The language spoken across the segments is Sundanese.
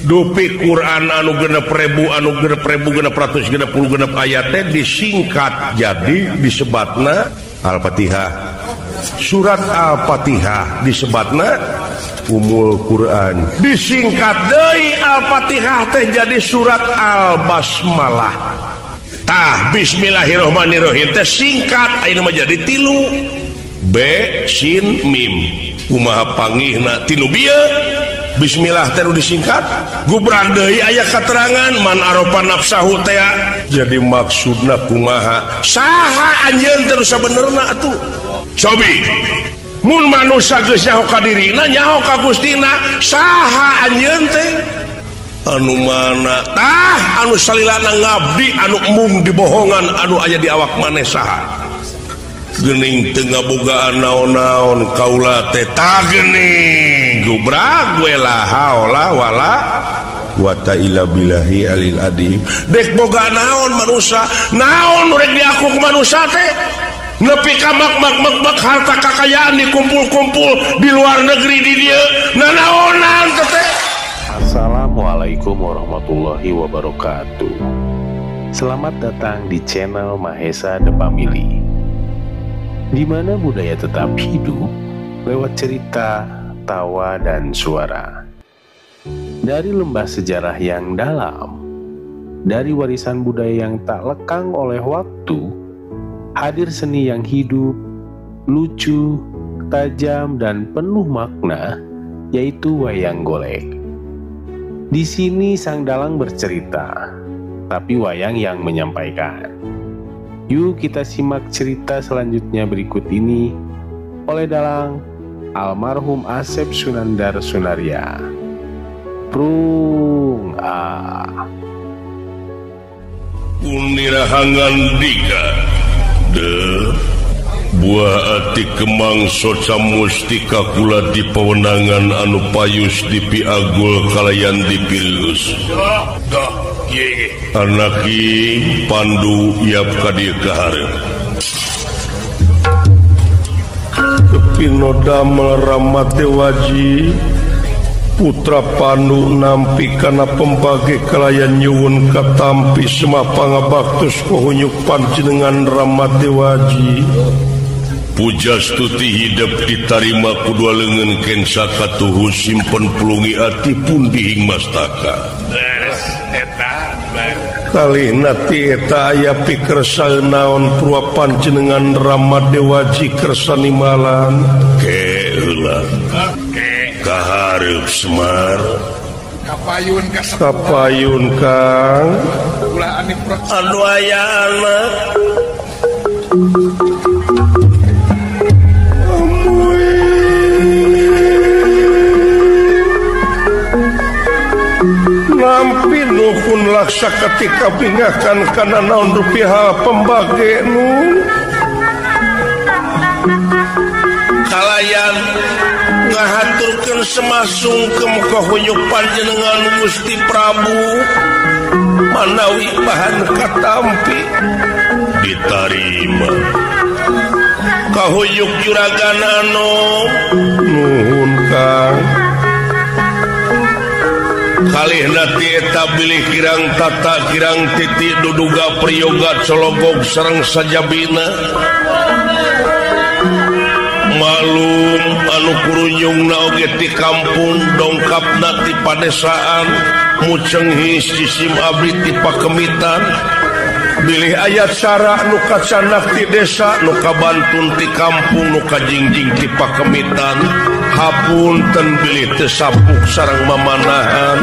Dupi Quran anu 6.000 anu 6.666 ayat teh disingkat jadi disebatna Al-Fatihah. Surat Al-Fatihah disebatna Ummul Quran. Disingkat deui Al-Fatihah teh jadi surat Al-Basmalah. Tah bismillahirrahmanirrahim teh singkat ayeuna mah jadi 3 B sin mim. Kumaha pangihna tilu bieu? Bismillah teh disingkat gubran deui aya katerangan man arofa nafsahu teh jadi maksudna kumaha saha anjeun terus sabenerna atuh cobi mun manusa geus nyaho ka dirina nyaho ka Gustina saha anjeun teh anu mana tah anu salilana ngabdi anu embung dibohongan anu aya di awak maneh saha gening teu ngabogaan naon-naon kaula teh tah geuning gubrag we la haula wala quwata illa billahi alil adim dek boga naon manusa naon rek diaku ku manusa teh nepi ka mak harta kakayaan dikumpul-kumpul di luar negeri di dieu nanaonan teh. Assalamualaikum warahmatullahi wabarakatuh. Selamat datang di channel Mahesa The Family, di mana budaya tetap hidup lewat cerita, tawa, dan suara. Dari lembah sejarah yang dalam, dari warisan budaya yang tak lekang oleh waktu, hadir seni yang hidup, lucu, tajam, dan penuh makna, yaitu wayang golek. Di sini sang dalang bercerita, tapi wayang yang menyampaikan. Yuk kita simak cerita selanjutnya berikut ini oleh dalang almarhum Asep Sunandar Sunarya. Prung ah. Unirahangan dika de buah ati kemang soca mustika kula di pewenangan anu payus di piagul kalayan dipilus. Anaki Pandu iap kadieu kahareup. Kepino damel ramate waji putra Pandu nampi kana pembage kalayan nyuwun katampi semah pangabaktus kohunyuk panjenengan ramate waji. Puja stuti hidup ditarima ku dua leungeun kensa katuhu simpen pulungi ati pun dihing mastaka. Kali nati eta aya pikersa naon purwa panjenengan Rama Dewaji kersa nimalan keula kahareup Semar kapayun kapayun Kang anu aya anak nampi nuhun laksa ketika bingahkan kana naon rupiah pembage nu kalayan ngahaturkeun semasungkem kahunyuk panjenengan Gusti Prabu manawi bahan katampi ditarima kahuyuk juragan anom nuhun Kang. Kalih nati eta bilih kirang tata kirang titik duduga priyoga cologog sareng sajabina malum anu kurunyungna oge ti kampung dongkapna ti padesaan mucenghis jisim abdi ti pakemitan bilih ayat sarah nu kacanak ti desa nu kabantun ti kampung nu kajingjing ti pakemitan hapunten bilih teu sapuk sareng mamanahan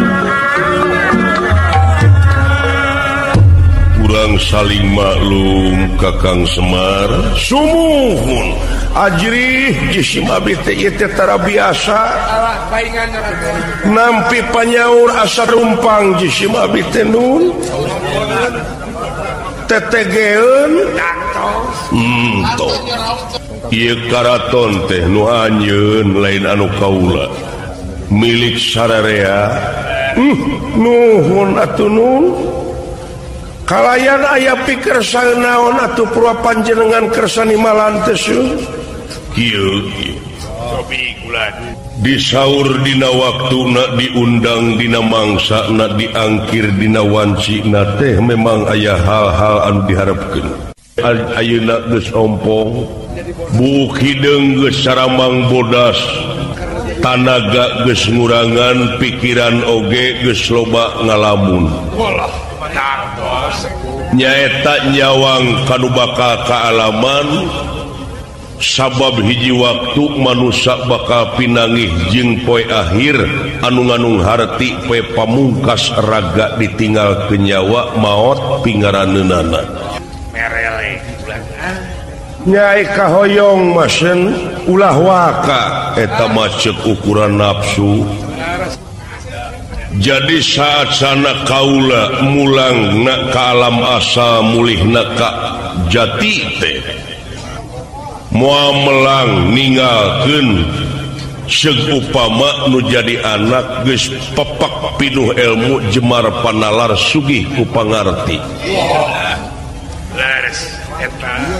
kurang saling maklum Kakang Semar sumuhun ajrih jisim abdi teh ieu teh tara biasa nampi panyaur asa rumpang jisim abdi teh nun tetegeun ieu karaton teh nu anjeun lain anu kaula milik sararea. Nuhun atuh nun kalayan aya pikir naon atuh purwa panjenengan kersa nimalan teh kieu Disaur dina waktuna diundang dina mangsa na diangkir dina wanci na teh memang aya hal-hal anu diharapkeun. Ayeuna geus ompong, buuk hideung geus saramang bodas, tanaga geus ngurangan, pikiran oge geus loba ngalamun. Nyaeta nyawang kanu bakal kaalaman sabab hiji waktu manusia bakal pinangih jeung poe akhir anu nganung harti poe pamungkas raga ditinggal ke nyawa maot pingaraneunana. Nyai kahoyong masen ulah waka eta mah ceuk ukuran nafsu. Jadi saat sana kaula mulang na ka alam asal mulih na ka jati teh moal melang ninggalkeun seug upama nu jadi anak geus pepak pinuh ilmu jemar panalar sugih ku pangarti.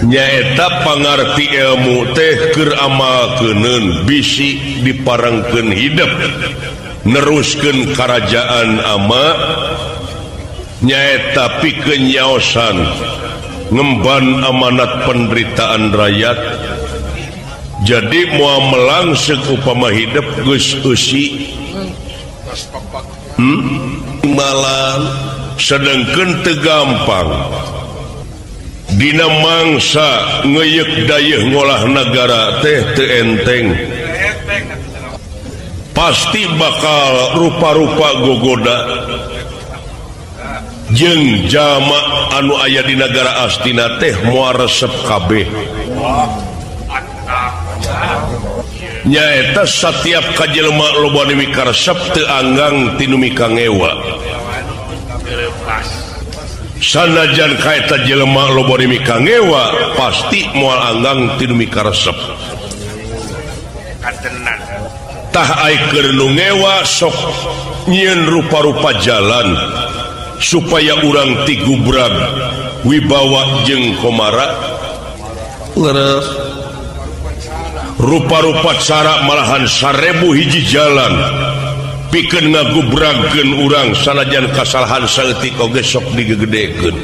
Nyaeta pangarti ilmu teh keur amalkeuneun bisi diparengkeun hidup neruskeun karajaan ama nyaeta pikeun nyaosan ngemban amanat penderitaan rakyat. Jadi moal melang seug upama hidup geus eusi malang sedengkeun teu gampang dina mangsa ngeuyeuk dayeuh ngolah nagara teh teu enteng, pasti bakal rupa-rupa gogoda jeung jama anu aya di nagara Astina teh moal resep kabeh. Nyaeta satiap kajelema loba nu mikaresep teu anggang ti nu mikangewa. Sanajan kaeta jelema loba nu mikangewa pasti moal anggang ti nu mikaresep. Tah ai keur nu ngewa sok nyieun rupa-rupa jalan supaya urang tigubrag wibawa jeung komara. Leres rupa-rupa cara malahan 1000 hiji jalan pikeun ngagubragkeun urang sanajan kasalahan saeutik oge sok digegedekeun.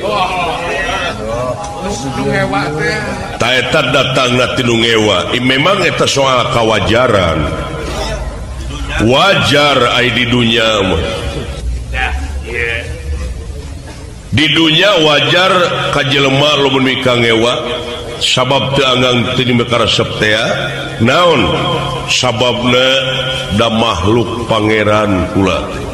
Ta eta datangna ti nu ngewa, memang eta soal kawajaran. Wajar ai di dunya mah. Di dunya wajar ka jelema lamun mikangewa sabab teu anggang teu mikaresep teh naon sababna da makhluk pangeran kula teh.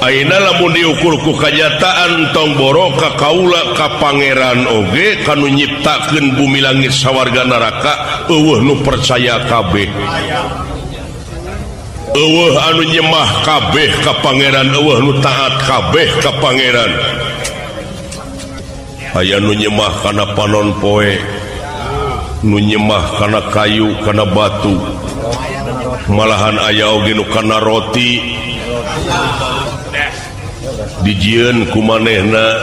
Ayeuna lamun diukur ku kanyataan tong boro ka kaula ka pangeran oge kanu nyiptakeun bumi langit sawarga neraka eueuh nu percaya kabeh. Eueuh anu nyemah kabeh ka pangeran, eueuh nu taat kabeh ka pangeran. Aya nu nyemah kana panon poe, nu nyemah kana kayu, kana batu, malahan aya oge nu kana roti. Dijieun ku manehna,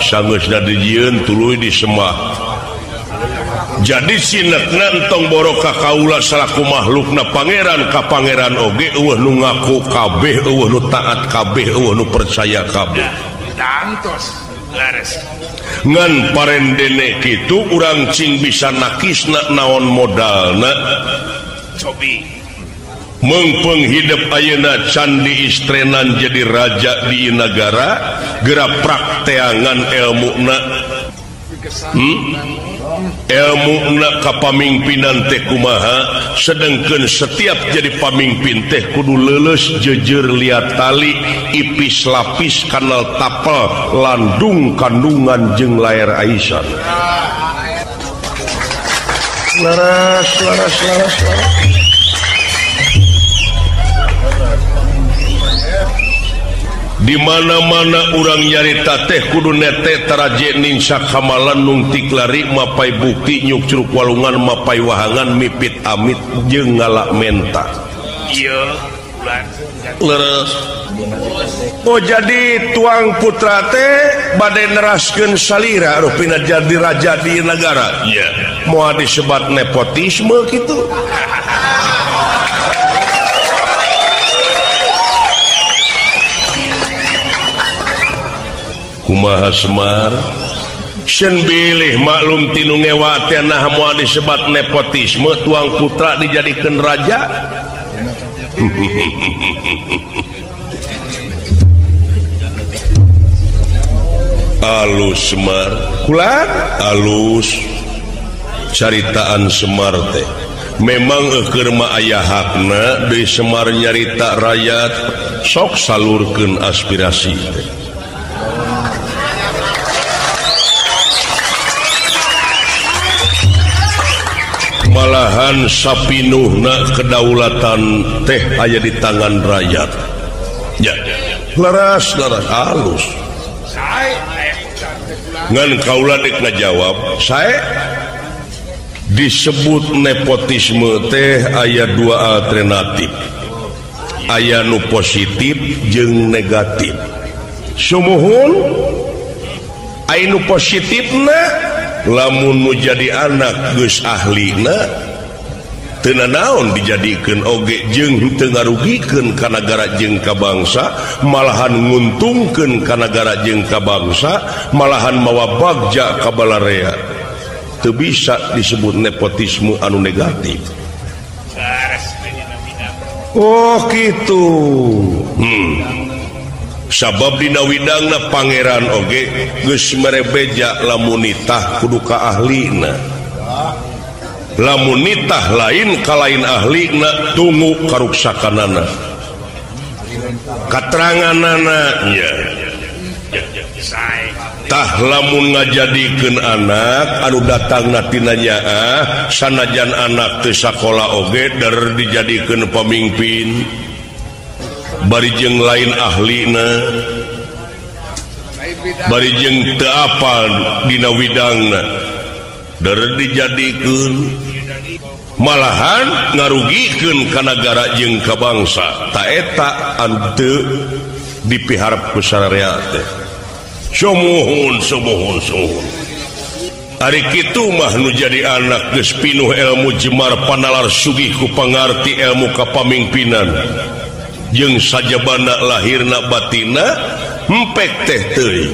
sangeusna dijieun tuluy disembah. Jadi sinetna entong boro ka kaula salaku makhlukna pangeran ka pangeran oge eueuh nu ngaku kabeh, eueuh nu taat kabeh, eueuh nu percaya kabeh. Ngan parendene kitu urang cing bisa nakisna naon modalna. Meungpeung hidup ayeuna candi istrenan jadi raja di nagara geura prakteangan elmuna. Elmuna kapamimpinan teh kumaha, sedengkeun setiap jadi pamimpin teh kudu leuleus jeujeur liat tali ipis lapis kanal tapel landung kandungan jeung laer aisan. Laras laras laras laras. Di mana-mana urang nyarita teh kudu nete taraje ningsak hamalan nungtik lari mapai bukti nyuk curug walungan mapai wahangan mipit amit jeung ngalak menta. Iya, leres. Oh jadi tuang putra teh bade neraskeun salira rupina jadi raja di negara. Iya. Moal disebat nepotisme kitu. Kumaha Semar Sen bilih maklum tinu ngewa teh nah moal disebat nepotisme tuang putra dijadikeun raja. Alus Semar kula alus caritaan Semar teh memang keur mah aya hakna deui Semar nyarita rakyat sok salurkeun aspirasi teh. Malahan sapinuhna kedaulatan teh aya di tangan rakyat. Ya, leras leras alus. Ngan kaula dek ngajawab, sae disebut nepotisme teh aya dua alternatif. Aya nu positif jeung negatif. Sumuhun aya nu positifna lamun nu jadi anak geus ahlina teu nanaon dijadikeun oge jeung teu ngarugikeun ka nagara jeung ka bangsa, malahan nguntungkeun ka nagara jeung ka bangsa, malahan mawa bagja ka balarea. Teu bisa disebut nepotisme anu negatif. Oh kitu. Sabab dina widangna pangeran oge geus mere beja lamun nitah kudu ka ahlina. Lamun nitah lain ka lain ahlina tunggu karuksakanana. Kateranganana nya. Tah lamun ngajadikeun anak anu datangna tina nyaah sanajan anak teu sakola oge der dijadikeun pamimpin. Bari jeung lain ahlina, bari jeung teu apal dina widangna, der dijadikeun malahan ngarugikeun ka nagara jeung ka bangsa. Ta eta anu teu dipiharep ku sararea teh. Sumuhun sumuhun sumuhun. Ari kitu mah nu jadi anak geus pinuh ilmu jemar panalar sugih ku pangarti ilmu kapamimpinan. Jeung sajabana lahirna batina empek teh teuing.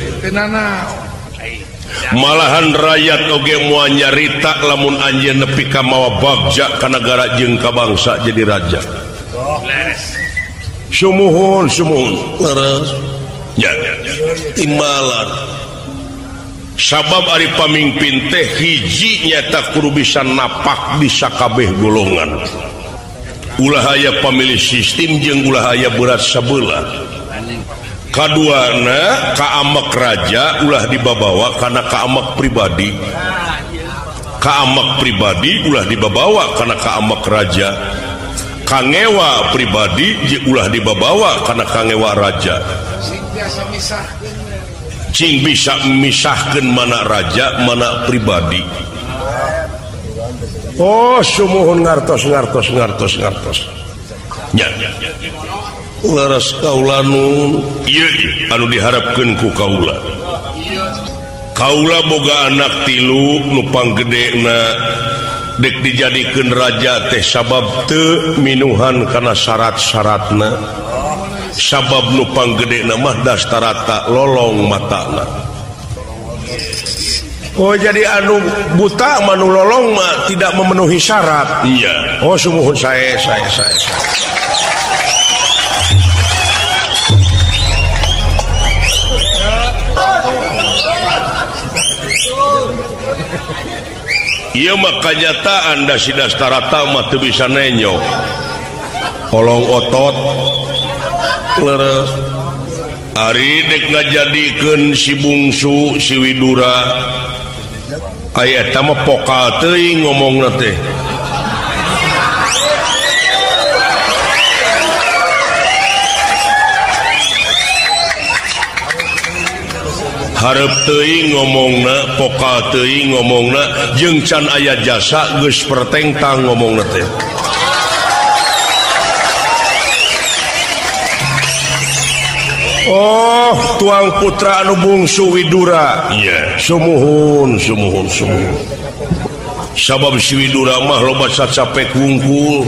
Malahan rakyat oge moal nyarita lamun anjeun nepi ka mawa bagja ka nagara jeung ka bangsa jadi raja. Sumuhun sumuhun leres nya timbalan. Sabab ari pamimpin teh hiji nyata kudu bisa napak di sakabeh golongan. Ulah aya pamilih sistem jeung ulah aya berat sabelah. Kaduana kaamek raja ulah dibabawa kana kaamek pribadi. Kaamek pribadi ulah dibabawa kana kaamek raja. Kangewa pribadi ulah dibabawa kana kangewa raja. Cing bisa misahkeun mana raja mana pribadi. Oh sumuhun ngartos ngartos ngartos ngartos. Nya. Leres kaula nun ieu anu diharapkeun ku kaula. Kaula boga anak tilu nu panggedena dek dijadikeun raja teh sabab teu minuhan kana syarat-syaratna. Sabab nu panggedena mah dastarata lolong matana. Oh jadi anu buta manu lolong mah tidak memenuhi syarat. Iya. Oh sumuhun saya. Iya mah kanyataan da si dastarata mah teu bisa nenyok. Kolong otot leres. Ari dek ngajadikeun si bungsu si Widura. Aya eta mah pokal teuing ngomongna teh. Hareup teuing ngomongna, pokal teuing ngomongna, jeung can aya jasa geus pertengtang ngomongna teh. Oh, tuang putra anu bungsu Widura. Iya. Sumuhun, sumuhun, sumuhun. Sabab si Widura mah loba sacapek wungkul.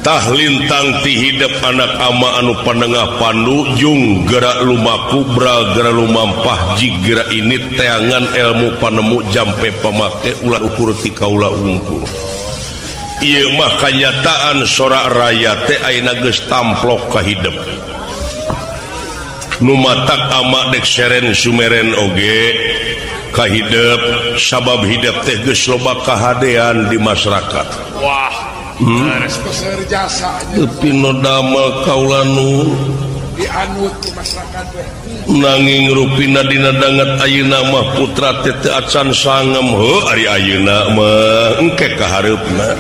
Tah lintang ti hidep anak ama anu panengah Pandu jung gerak lumaku bra gerak lumampah jigra ini teangan ilmu panemu jampe pamake ulah ukur ti kaula unggul. Ieu mah kanyataan sorak raya teh ayeuna geus tamplok ka hidep. Nu matak ama dek seren sumeren oge ka hidep sabab hidep teh geus loba kahadean di masyarakat. Wah. Tapi no damel kaula nu dianut ku masyarakat teh. Nanging rupina dina danget ayeuna mah putra teh teu acan sangem heuh ari ayeuna mah engke ka hareupna.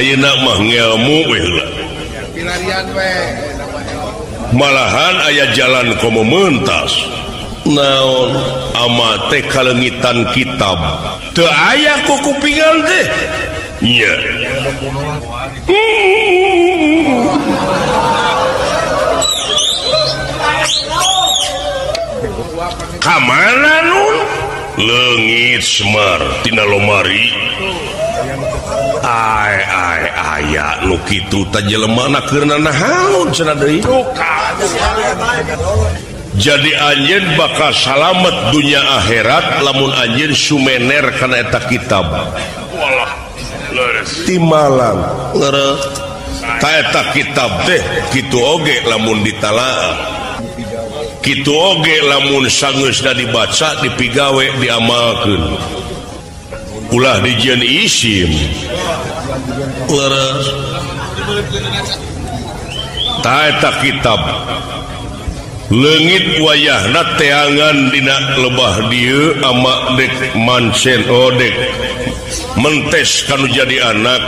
Ayeuna mah ngelmu we heula. Pilarian we. Malahan aya jalan komo mentas. Naon ama teh kaleungitan kitab. Teu aya ku kupingan teh. Iya. Kamana nun? Leungit Semar tina lomari. Ai ai aya nu kitu tah jelema na keur nanahaon cenah deui. Jadi anjeun bakal salamet dunya akhirat lamun anjeun sumener kana eta kitab. Ti malam ta kitab teh kitu oge lamun ditalaah kitu oge lamun sangeusna dibaca dipigawe diamalkeun ulah dijieun isim leres ta eta kitab leungit wayahna teangan dina lebah dieu ama dek mancen odek mentes kanu jadi anak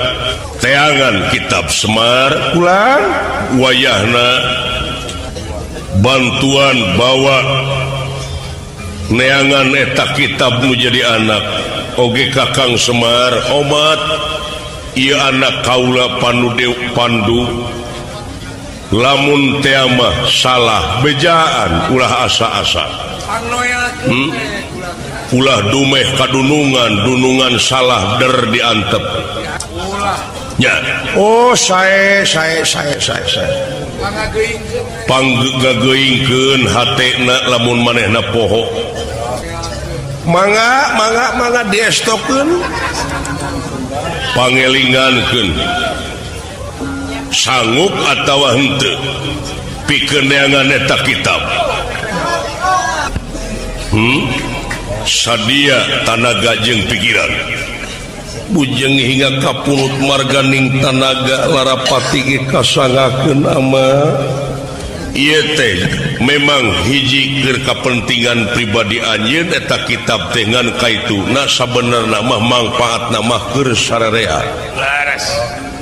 teangan kitab Semar ulang wayahna bantuan bawa neangan eta kitab nu jadi anak oge Kakang Semar omat ieu anak kaula Pandu lamun tea mah salah bejaan ulah asa-asa ulah dumeh kadunungan dunungan salah der diantep nya oh sae sae sae sae sae panggeuingkeun hatena lamun manehna poho mangga mangga mangga diestokeun pangelingankeun sanggup atawa henteu pikeun neangan eta kitab sadia tanaga jeung pikiran bujeng hingga kapunut marganing tanaga larapati ge kasangakeun ama ieu teh memang hiji keur kapentingan pribadi anjeun eta kitab teh ngan kaituna sabenerna mah mangpaatna mah keur sararea leres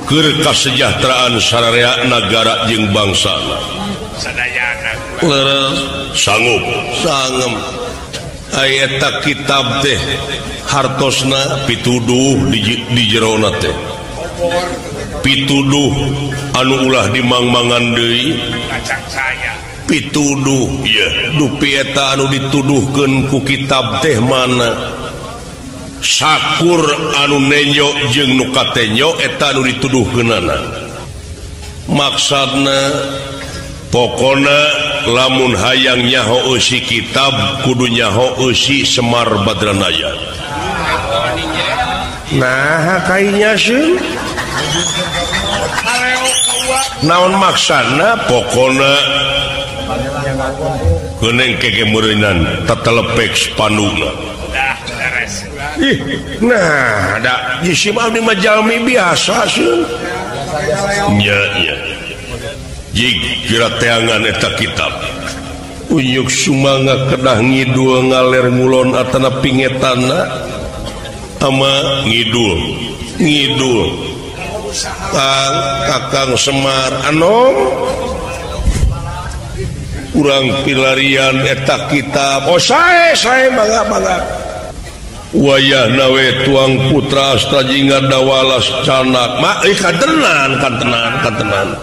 keur kasejahteraan sararea nagara jeung bangsa sadayana leres sanggup sangem eta kitab teh hartosna pituduh di jerona teh pituduh anu ulah dimangmangan deui pituduh ieu dupi eta anu dituduhkeun ku kitab teh mana sakur anu nenjo jeung nu katenjo eta anu dituduhkeunana maksudna pokona lamun hayang nyaho eusi kitab kudu nyaho eusi Semar Badranaya. Nah kainya sih naon maksana pokona geuning kege meureunan tatelepek spandukna. Ih, nah da jisim abdi mah jalmi biasa sih. Nya nya. Jig kira teangan eta kitab. Unyuk sumangga kedah ngidul ngaler ngulon atana pingetana ama ngidul ngidul Kang Kakang Semar anom urang pilarian eta kitab. Oh sae sae mangga mangga wayahna we tuang putra astajinga dawalas canak mak katenan katenan katenan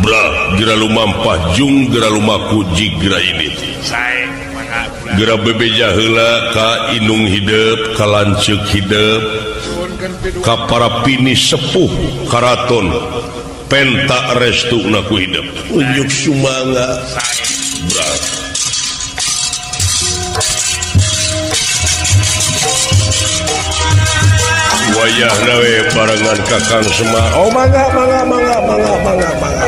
bra gera lumampah jung gera lumaku jigra ini gera bebeja heula ka inung hidep ka lanceuk hidep Ka para pini sepuh karaton penta restu na ku hidup. Unjuk sumangga. Berat. Wayah nawe barengan Kakang Semar. Oh mangga mangga mangga mangga mangga mangga.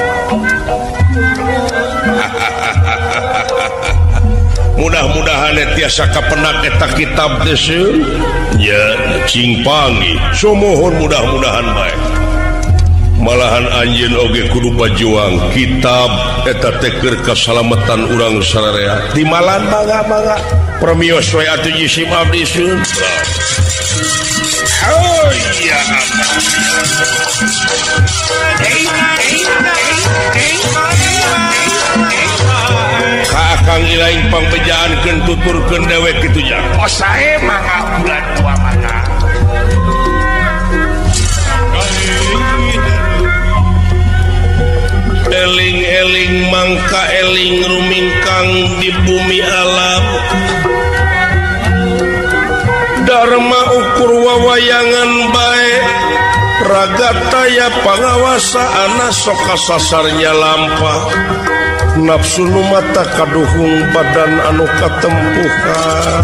Mudah-mudahan tiasa kapenak eta kitab teh seun. Nya cing panggih. Sumuhun mudah-mudahan bae. Malahan anjeun oge kudu bajuang kitab eta teh keur kasalamatan urang sararea. Dimalan mangga mangga. Permios we atuh jisim abdi seun. Oh iya. Kakang ilaing pangbejaankeun tuturkeun dewek kitu nya. Oh sae mangga bulan dua mangga. Eling-eling mangka eling rumingkang di bumi alam. Dharma ukur wawayangan bae ragataya pangawasa ana sok kasasarnya lampah nafsu nu mata kaduhung badan anu katempuhan.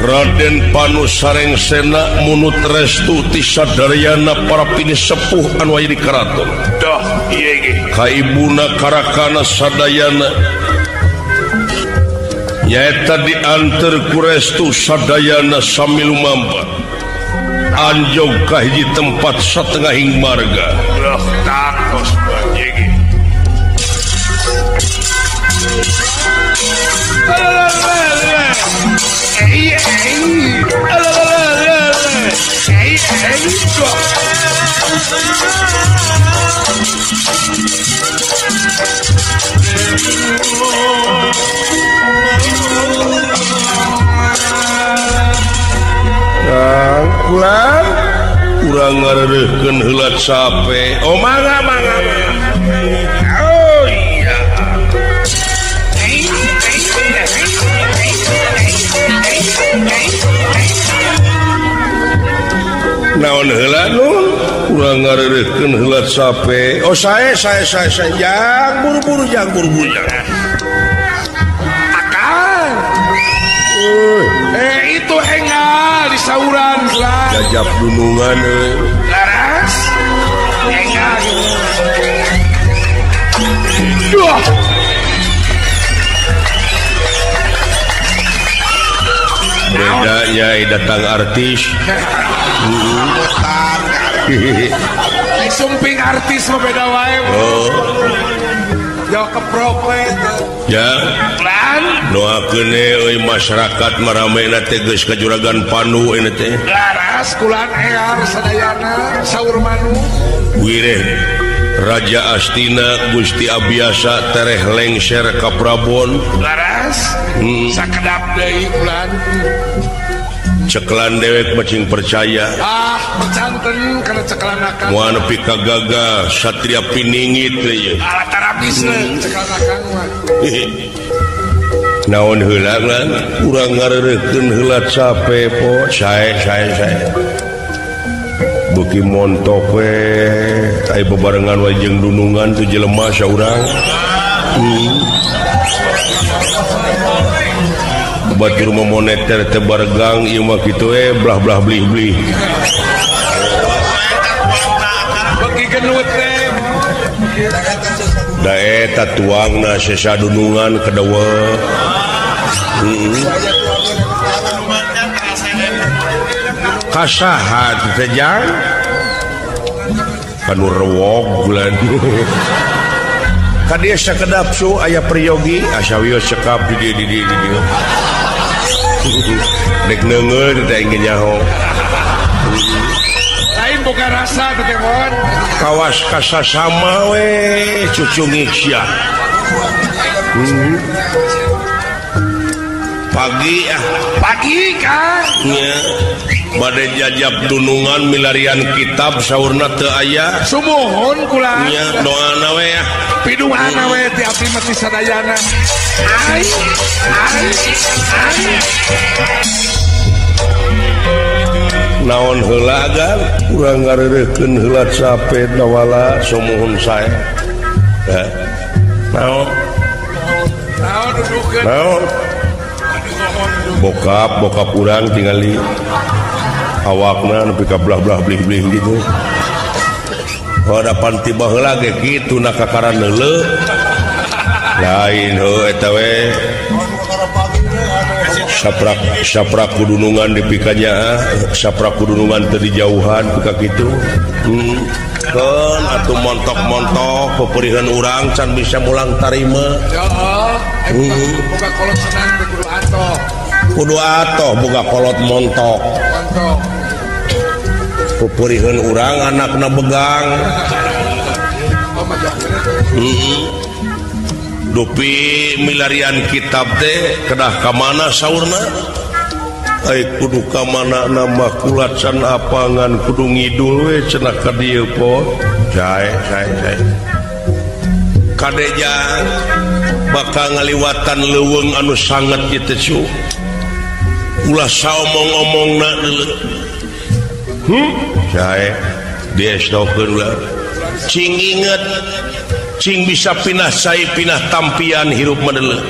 Raden Panu Sarengsena munut restu ti sadaryana para pini sepuh anu aya di karaton. Dah ieu ge. Ka ibuna karakana sadayana nyaeta dianteur ku restu sadayana sami lumampa. Anjog ka hiji tempat satengahing marga. Dah tangtos ieu ge. Kang pulang urang ngareureukkeun heula sape. Oh mangga mangga. Oh iya. Naon heula nu urang ngareureukkeun heula sape. Oh sae sae sae sae jang buru-buru jang buru-buru jang. Akang. Itu engal di sauran lah. Jajap gunungan euy. Laras. Engal. Duh. Beda nyai datang artis. Sumping artis mah beda wae. Oh. Jauh keprok we. Ya. Lan doakeun euy masyarakat maramena teh geus ka Juragan Panu ini teh. Laras kulan ear sadayana saur manu. Wireh Raja Astina Gusti Abiasa tereh lengser ka Prabon. Laras. Sakedap deui kulan. Ceklan dewek macing percaya. Ah, percanten kana ceklan akang. Moal nepi ka gagah satria piningit teh. Alah tarabis ceklan akang mah. Naon heula lan urang ngareureukkeun heula sape po sae sae sae. Beuki montok we aya bebarengan we jeung dunungan tu jelema saurang. Batur moneter teh baregang ieu mah kitu we belah-belah blih-blih. Beuki genut teh. Da eta tuangna sesa dunungan kedewe. Kasaha teh jang? Kanu rewog bulan. Ka dieu sakedap su aya priyogi asa wios cekap di dieu di dieu di dieu. Dek neungeun teh aing nyaho. Lain boga rasa teh mon. Kawas kasasama we cucungik sia. Pagi ah. Pagi kan. Nya. Bade jajab dunungan milarian kitab saurna teu aya. Sumuhun kula. Nya doana we ya. Piduana we ti abdi mah ti sadayana. Ai ai ai. Naon heula agan urang ngareureukkeun heula cape dawala sumuhun sae. Heh. Naon? Naon dudukeun? Naon? Bokap, bokap urang tingali awakna nepi ka belah-belah blih-blih gitu. Oh da pan ti baheula ge kitu na kakaran neuleuh. Lain heuh eta we. Saprak saprak kudunungan dipikanya, saprak kudunungan teu dijauhan pika kitu. Keun atuh montok-montok peperihan urang can bisa mulang tarima. Heeh. Boga kolot senang teh kudu atoh. Kudu atoh boga kolot montok. Montok. Peperihan urang anakna begang. Dupi milarian kitab teh kedah ka mana saurna? Ai kudu ka mana nama kula can apangan kudu ngidul we cenah ka dieu po. Jae jae jae. Kadeja bakal ngaliwatan leuweung anu sanget ieu teh cu. Ulah saomong-omongna deuleu. Jae diesdokeun ulah. Cing inget cing bisa pinah cai pinah tampian hirup mah deuleu.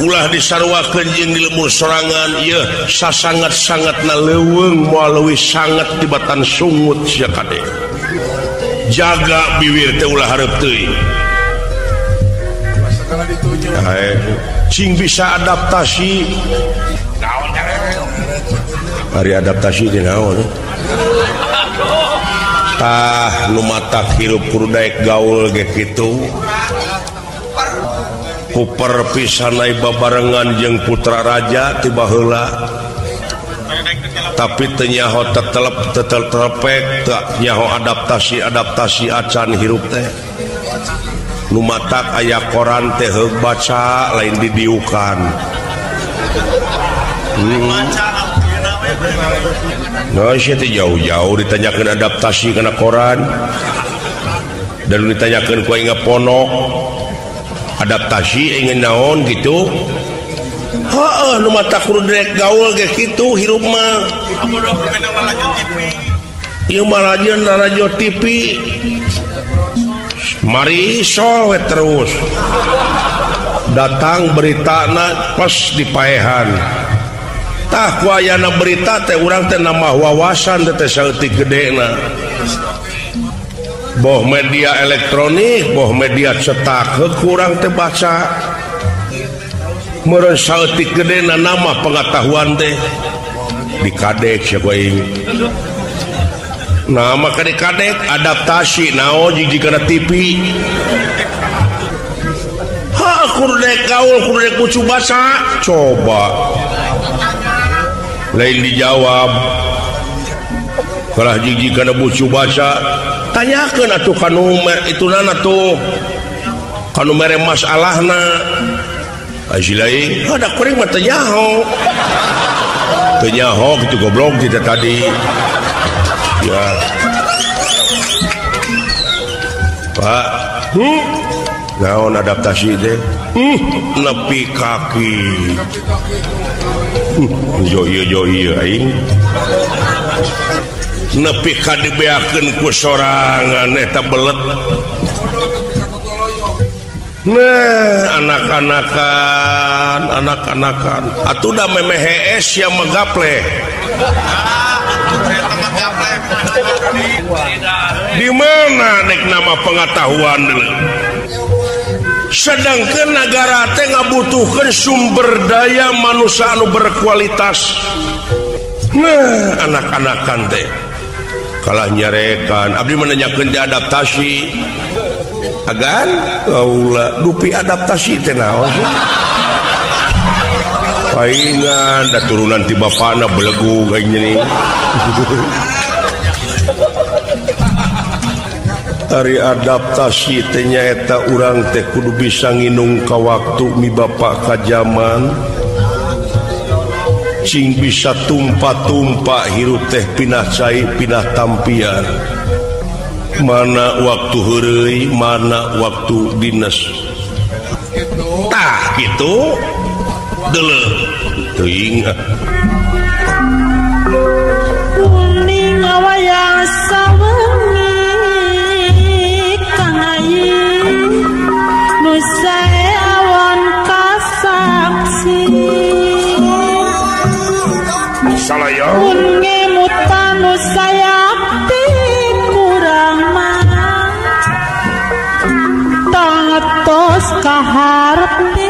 Ulah disaruakeun jeung di lemur sorangan ieu sasangat-sangatna leuweung moal leuwih sangat tibatan sungut sia kade. Jaga bibir teh ulah hareup teuing. Cing bisa adaptasi. Hari adaptasi teh naon? Tah nu matak hirup kudu daek gaul ge kitu. Kuper pisan ai babarengan jeung putra raja ti baheula. Tapi teu nyaho tetelep tetelpek teu nyaho adaptasi-adaptasi acan hirup teh. Nu matak aya koran teh heug baca lain didiukan. Nah, sia teh jauh-jauh ditanyakeun adaptasi kana koran. Dan ditanyakeun ku aing ponok adaptasi ingin naon gitu. Heeh, nu matak kudu direk gaul ge kitu hirup mah. Ieu mah rajin radio TV. Mari sol we terus. Datang beritana pas dipaehan. Tah ku ayana berita teh urang teh nambah wawasan teh saeutik gedena. Boh media elektronik, boh media cetak, heuk urang teh baca. Meureun saeutik gedena nama pengetahuan teh dikadek sia ku aing. Nah maka dikadek adaptasi naon jig kana TV. Ha kudu daek gaul, kudu daek bucu baca. Coba lain dijawab kalah jiji kana bucu baca tanyakeun atuh kanu itu nana tuh kanu mere masalahna aji lain ada kuring mah teu nyaho kitu goblok kita tadi ya Pak naon adaptasi teh nepi kaki jo ieu aing nepi ka dibeakeun ku sorangan eta belet. Nah anak-anakan anak-anakan atuh da memeh hees sia megapleh. Di mana nek nama pengetahuan deuleu? Sedangkan negara teh ngabutuhkeun sumber daya manusia anu berkualitas. Nah, anak-anakan teh kalah nyarekan abdi menanyakeun teh adaptasi. Agan kaula dupi adaptasi teh naon sih? Paingan da turunan ti bapana belegug aing nyening. Ari adaptasi teh nyaeta urang teh kudu bisa nginung ka waktu mi bapa ka jaman. Cing bisa tumpa-tumpa hirup teh pinah cai pinah tampian. Mana waktu heureuy, mana waktu dinas. Tah kitu deuleu teuing ah. Kuning wayang sawengi kang ayi nu sae awan kasaksi. Salaya mun ngemutan nu sayakti kurang mah tos kaharti.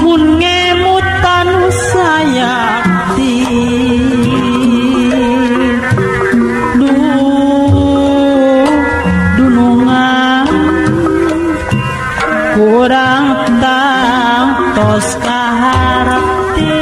Mun ngemutan sayakti dunungan kurang tos kaharti.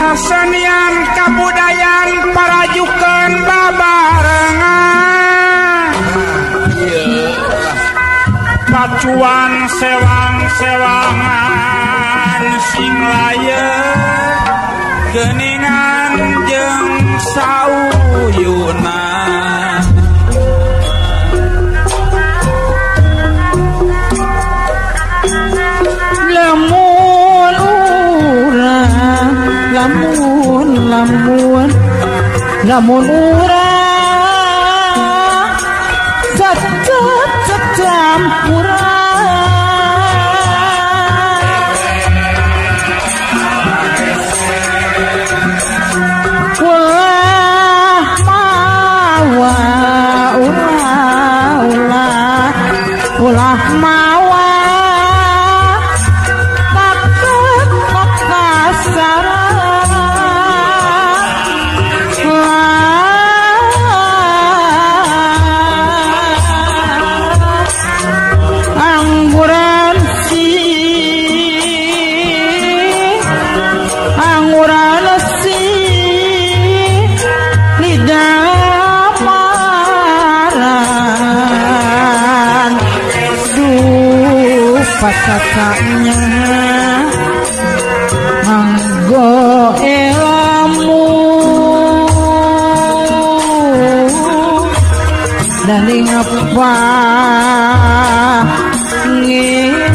Kesenian kabudayaan parajukan babarengan pacuan sewang-sewangan sing laye geningan jeung sauyunan. Lamun urang lamun lamun lamun urang tetep campuran ulah mawa ulah ulah ulah mawa takut kasaran. Angguran si lidah paran duh pasaknya anggo elamu dari ngapa ngira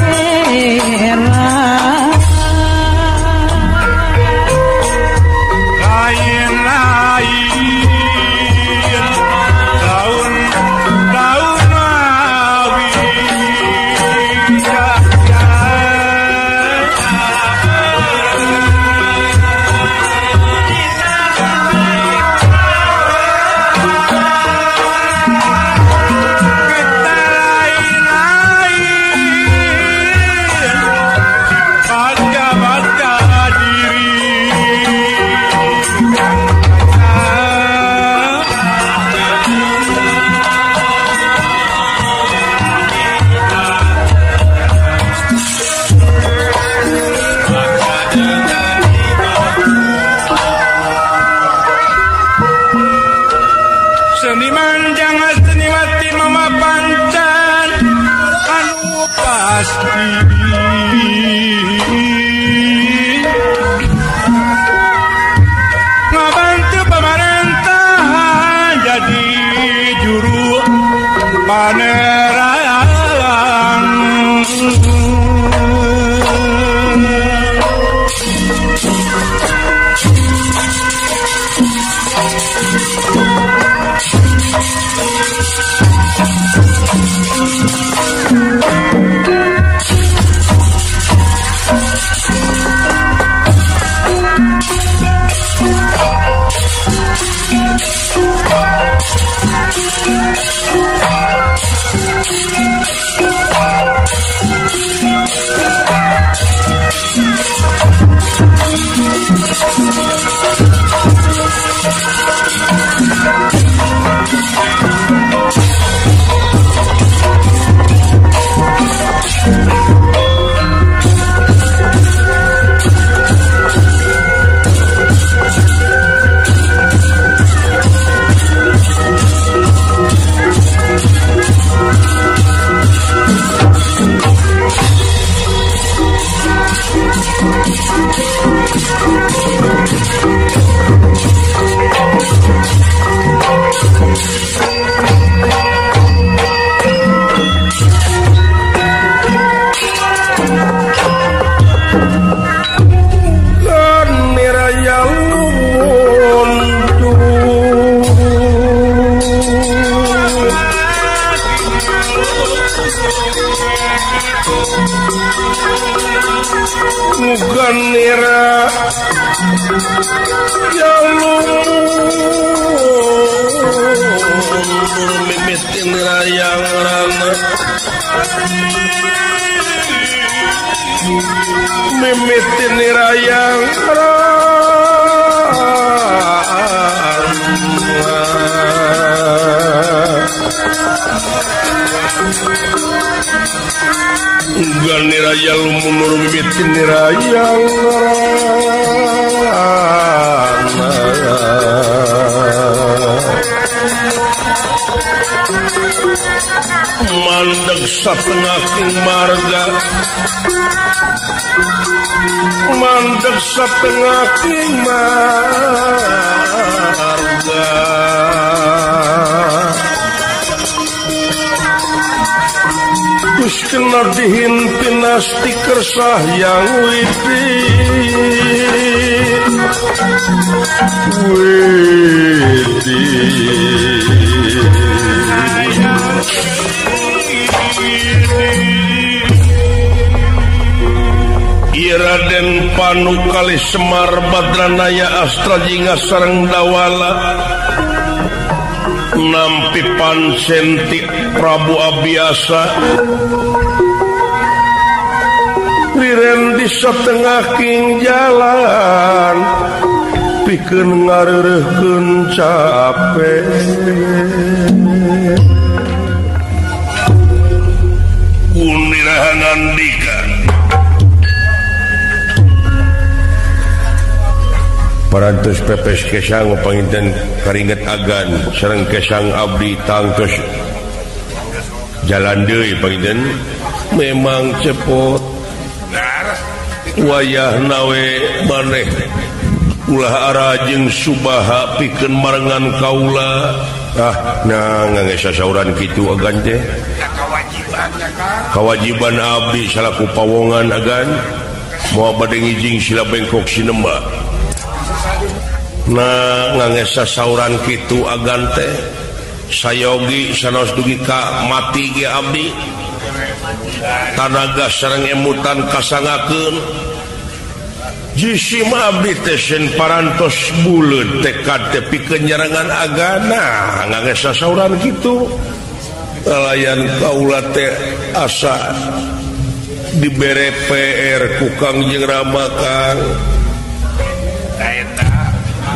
Seniman jangan seniwati mama pancan anu pasti. Muganira jalur mimitin rayang rana mimitin rayang rana Ganira jalur mimitin rayang rana mandeg satengah king marga mandeg satengah king marga terus kena dihimpin stiker yang widi widi Iraden Panu kali Semar Badranaya Astra Jingga sareng Dawala nampi pansenti Prabu Abiyasa liren di setengah king jalan pikeun ngareureurkeun cape kunirahan andika parantos pepes kesang panginten karinget agan sareng kesang abdi tangtos jalan deui panginten memang cepot wayah nawe maneh ulah arajeng subaha pikeun marengan kaula ah nah ngangge sasauran kitu agan teh kawajiban abdi salaku pawongan agan moal bade ngijing sila bengkok sinemba nah ngangge sasauran kitu agan teh sayogi sanaos dugi ka mati ge abdi tanaga sareng emutan kasangakeun jisim abdi teh sen parantos buleud tekad teh pikeun nyarengan agana ngangge sasauran kitu lalayan kaula teh asa dibere PR ku Kangjeng Rama Kang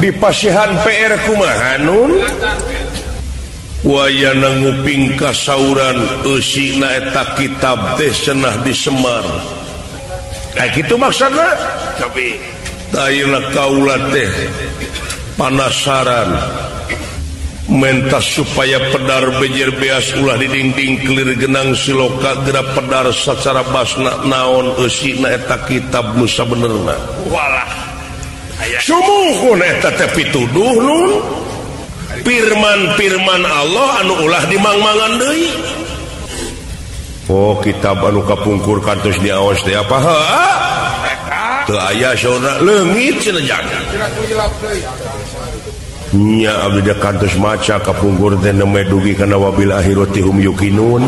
di pasihan PR kumaha nun wayana nguping kasauran eusina eta kitab teh cenah disemar kayak kitu maksudna tapi ayeuna kaula teh panasaran mentas supaya pedar bejer beas ulah di dinding kelir genang siloka geura pedar sacara basna naon eusina eta kitab nu sabenerna walah sumuhun eta teh pituduh nun firman-firman Allah anu ulah dimangmangan deui oh kitab anu kapungkur kantos diaos teh apa heuh teu aya saurna leungit cenah jangan Nya abdi da kantos maca kapungkur teh nembe dugi kana wabil akhirati hum yuqinun.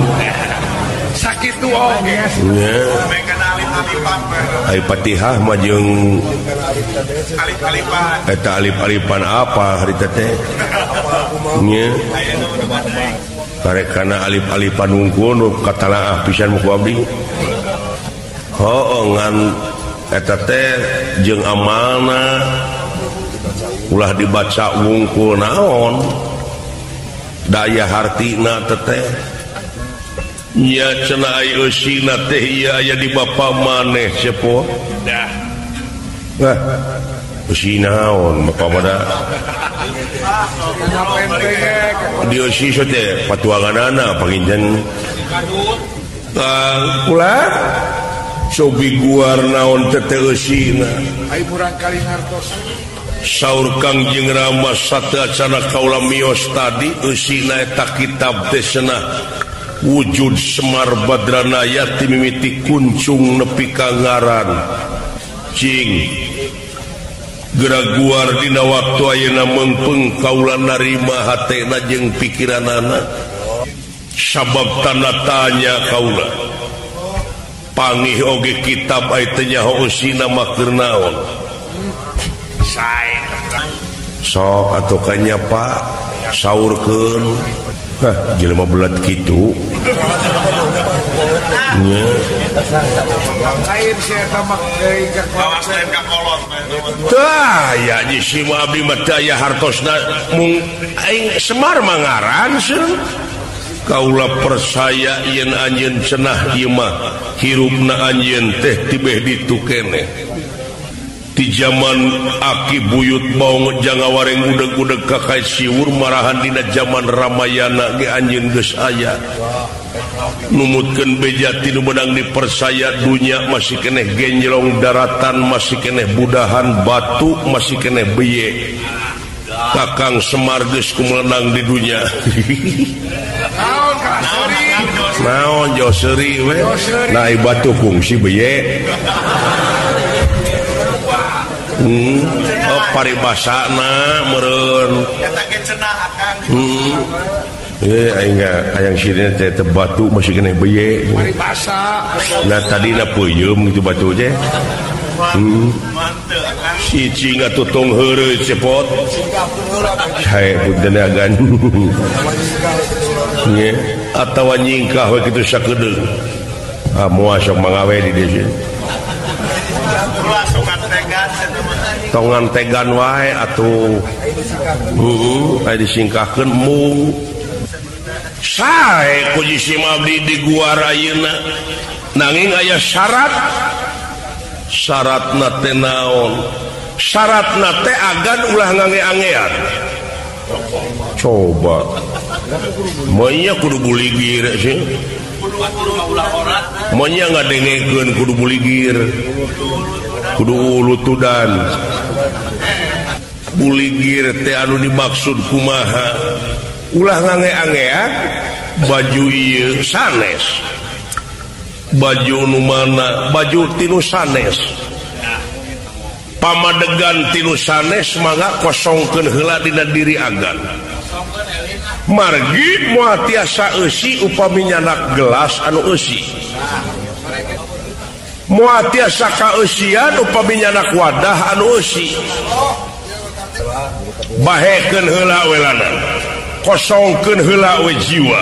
Sakitu oge. Nya. Ai Fatihah mah jeung alif-alifan. Eta alif-alifan apa harita teh? Nya. Karek kana alif-alifan wungkul nu katalaah pisan ku abdi. Heuh ngan eta teh jeung amalna ulah dibaca wungkul naon daya hartina teteh nya cenah ai eusina teh ieu aya di bapa maneh sepo dah nah eusi naon bapa mah di eusi teh patuanganana panginten ulah cobi guar naon teteh eusina ai murang kali ngartos. Saur Kangjeng Rama sateuacana kaula mios tadi eusina eta kitab teh cenah wujud Semar Badranaya ti mimiti kuncung nepi ka ngaran cing geraguar dina waktu ayeuna meungpeung kaula narima hatena jeung pikiranana sabab tanda tanya kaula pangih oge kitab ai teu nyaho eusina mah keur naon. Sok atuh kanya Pak saurkeun. Hah, jelema belat kitu. Nya. Tah, ya si abdi mah teu aya hartosna mung aing Semar mah ngaran seun. Kaula percaya yen anjeun cenah ieu mah hirupna anjeun teh tibeh ditu keneh. Di zaman aki buyut baong jangawareng udeg-udeg ka siwur marahan dina zaman Ramayana ge anjeun geus aya numutkeun beja ti nu meunang dipercaya dunya masih keneh genjlong daratan masih keneh budahan batu masih keneh beye Kakang Semar geus kumelenang di dunya. Naon jauh seuri we nah batu kungsi beye. Oh paribasana meureun. Aing hayang sieun teh batu masih keneh beye. Paribasa. Nah tadina peuyeum kitu batu teh. Si cing atuh tong heureuy cepot. Hae punten agan. Nya atawa nyingkah we kitu sakedeung. Ah moal sok mangawe di dieu. Tongan tegan wae atuh aya disingkahkeun mung sae ku jisim abdi di guar ayeuna nanging aya syarat syaratna teh naon syaratna teh agan ulah ngange-angean coba monya kudu buligir sih monya ngadengekeun kudu buligir kudu ulutudan buligir teh anu dimaksud kumaha ulah ngange-angean baju ieu sanes baju nu mana baju tinu sanes pamadegan tinu sanes mangga kosongkeun heula dina diri agan margi moal tiasa eusi upami nyanak gelas anu eusi moal tiasa kaeusian upami nyanak wadah anu eusi bahekeun heula welana kosongkeun heula we jiwa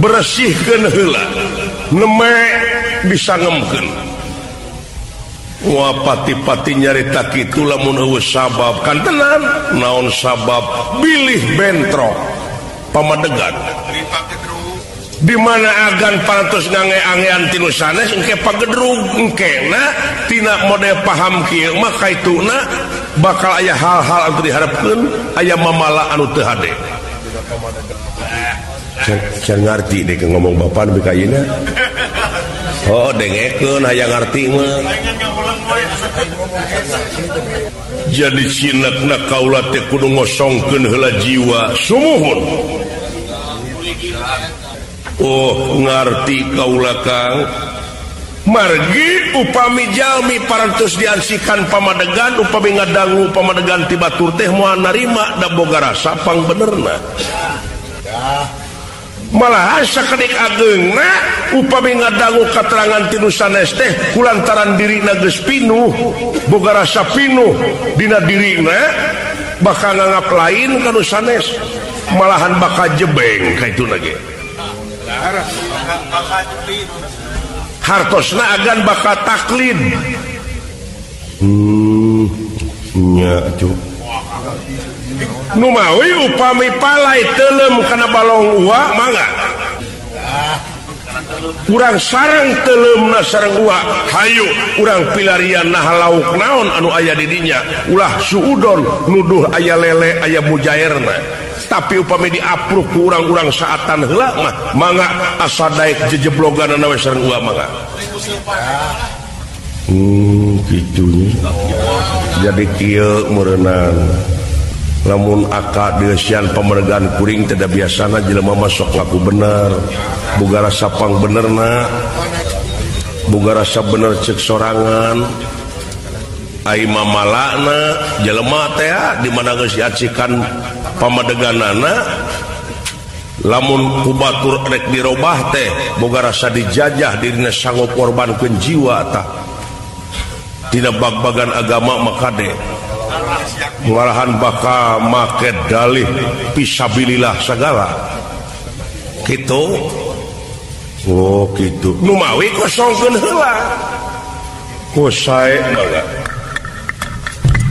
bersihkeun heula neme bisa ngemkeun. Wah pati-pati nyarita kitu lamun eueuh sabab kan tenan naon sabab bilih bentrok pamadegan di mana agan parantos ngange-angean tinu sanes engke pagedrug engkena tina model paham kieu mah kaituna bakal aya hal-hal anu diharapkeun aya mamala anu teu hade. Can ngarti deh ngomong bapak nepi ka ayeuna. Oh dengekeun hayang ngarti mah. Jadi cinakna kaula teh kudu ngosongkeun heula jiwa sumuhun. Oh ngarti kaula Kang. Margi upami jalmi parantos diansikan pamadegan upami ngadangu pamadegan ti batur teh moal narima da boga rasa pangbenerna. Malahan sakedik ageungna upami ngadangu katerangan ti nu sanes teh kulantaran dirina geus pinuh boga rasa pinuh dina dirina bakal nganggap lain ka nu sanes malahan bakal jebeng ka ituna ge. Hartosna agan bakal taklid. Nya atuh. Numawi upami palai teuleum kana balong ua mangga. Urang sareng teuleumna sareng ua, hayu urang pilarian nah lauk naon anu aya di dinya, ulah suudon nuduh aya lele aya mujairna. Tapi upami diapruk ku urang-urang saatan heula mah mangga asa daek jejebloganana we sareng ua mangga. Kitu nya. Jadi kieu meureunang lamun aka deusian pamergan kuring tidak biasana jelema mah sok laku bener boga rasa pangbenerna boga rasa bener cek sorangan ai mamalana jelema teh di mana geus diacikan pamadeganana lamun ku batur rek dirobah teh boga rasa dijajah dirina sanggup korbankeun jiwa tah dina bag-bagan agama mah kade malahan bakal make dalih pisabilillah segala gitu. Oh gitu numawi kosongkeun heula ku sae mangga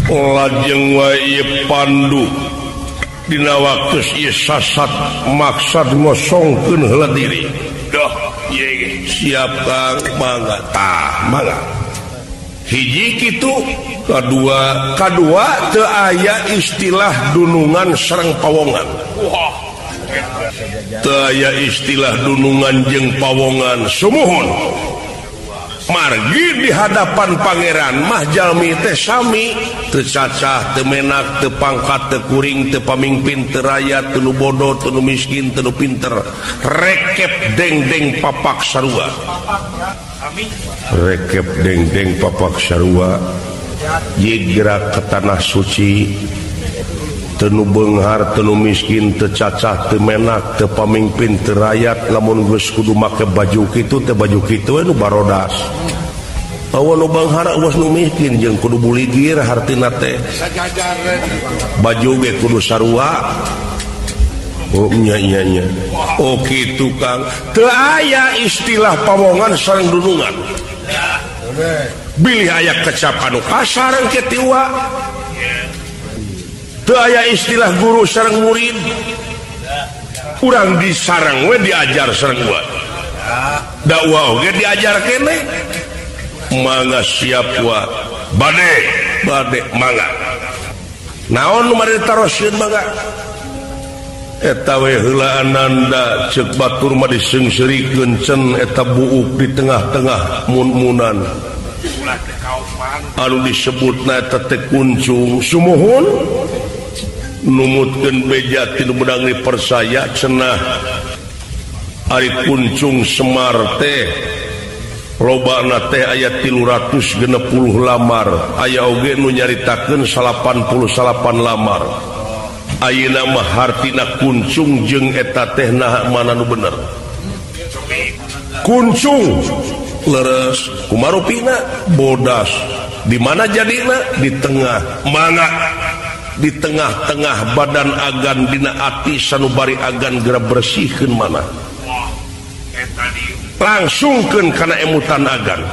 lajeng wae ieu Pandu dina waktu ieu sasat maksad ngosongkeun heula diri doh ieu ge siap Kang mangga tah mangga hiji kitu kadua teu aya istilah dunungan sareng pawongan. Teu aya istilah dunungan jeung pawongan sumuhun. Margi di hadapan pangeran mah jalmi teh sami teu cacah teu menak teu pangkat teu kuring teu pamingpin teu raya teu nu bodoh teu nu miskin teu nu pinter rekep dengdeng papak sarua. Rekep dengdeng papak sarua jigra ke tanah suci teu nu beunghar teu nu miskin teu cacah teu menak teu pamingpin teu rayat lamun geus kudu make baju kitu teh baju kitu we nu barodas eueuh nu beunghar eueuh nu miskin jeung kudu buligir hartina teh baju ge kudu sarua. Oh nya nya nya oh kitu Kang teu aya istilah pawongan sareng dunungan bilih aya kecap anu kasar engke tiwa teu aya istilah guru sareng murid urang di sareng we diajar sareng wa dakwah oge diajar keneh mangga siap wa bade bade mangga naon nu mari taroskeun mangga eta we heula ananda ceuk batur mah diseungseurikeun cen eta buuk di tengah-tengah mun-munan anu disebutna eta teh kuncung sumuhun numutkeun beja ti nu meunang dipersaya cenah ari kuncung Semar teh lobana teh aya 360 lamar aya oge nu nyaritakeun 88 lamar ayeuna mah hartina kuncung jeung eta teh nah mana nu bener kuncung leres kumarupina bodas di mana jadina di tengah mangga di tengah-tengah badan agan dina ati sanubari agan geura bersihkeun mana langsungkeun kana emutan agan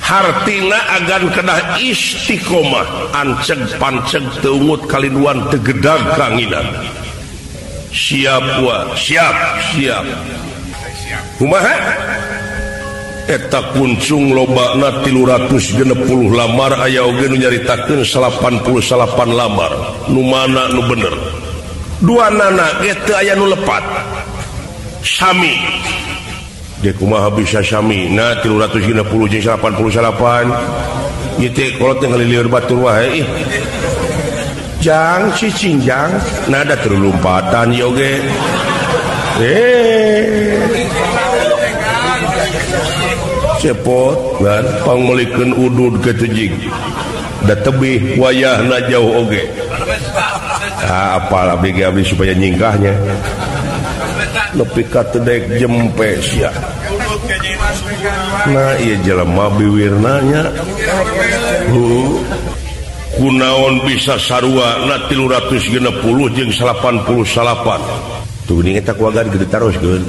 hartina agan kedah istiqomah anceg panceg teu ungut kaliduan teu gedag kanginan siap wa siap siap kumaha eta kuncung lobana 360 lamar aya oge nu nyaritakeun 88 lamar nu mana nu bener dua nana ge teu aya nu lepat sami dia kumaha bisa sami na 360 jeung 88 ieu teh kolot teh ngalilieur batur wae ih jang cicing jang nada terlumpatan ieu oge Cepot kan pangmelikeun udud kitu jig. Da tebih wayahna jauh oge. Ah apal abdi ge abdi supaya nyingkahnya. Nepi ka teu daek jempe sia. Nah ieu jelema biwirna nya. Kunaon bisa sarua na 360 jeung 89. Tuh geuning eta ku agan gede taroskeun.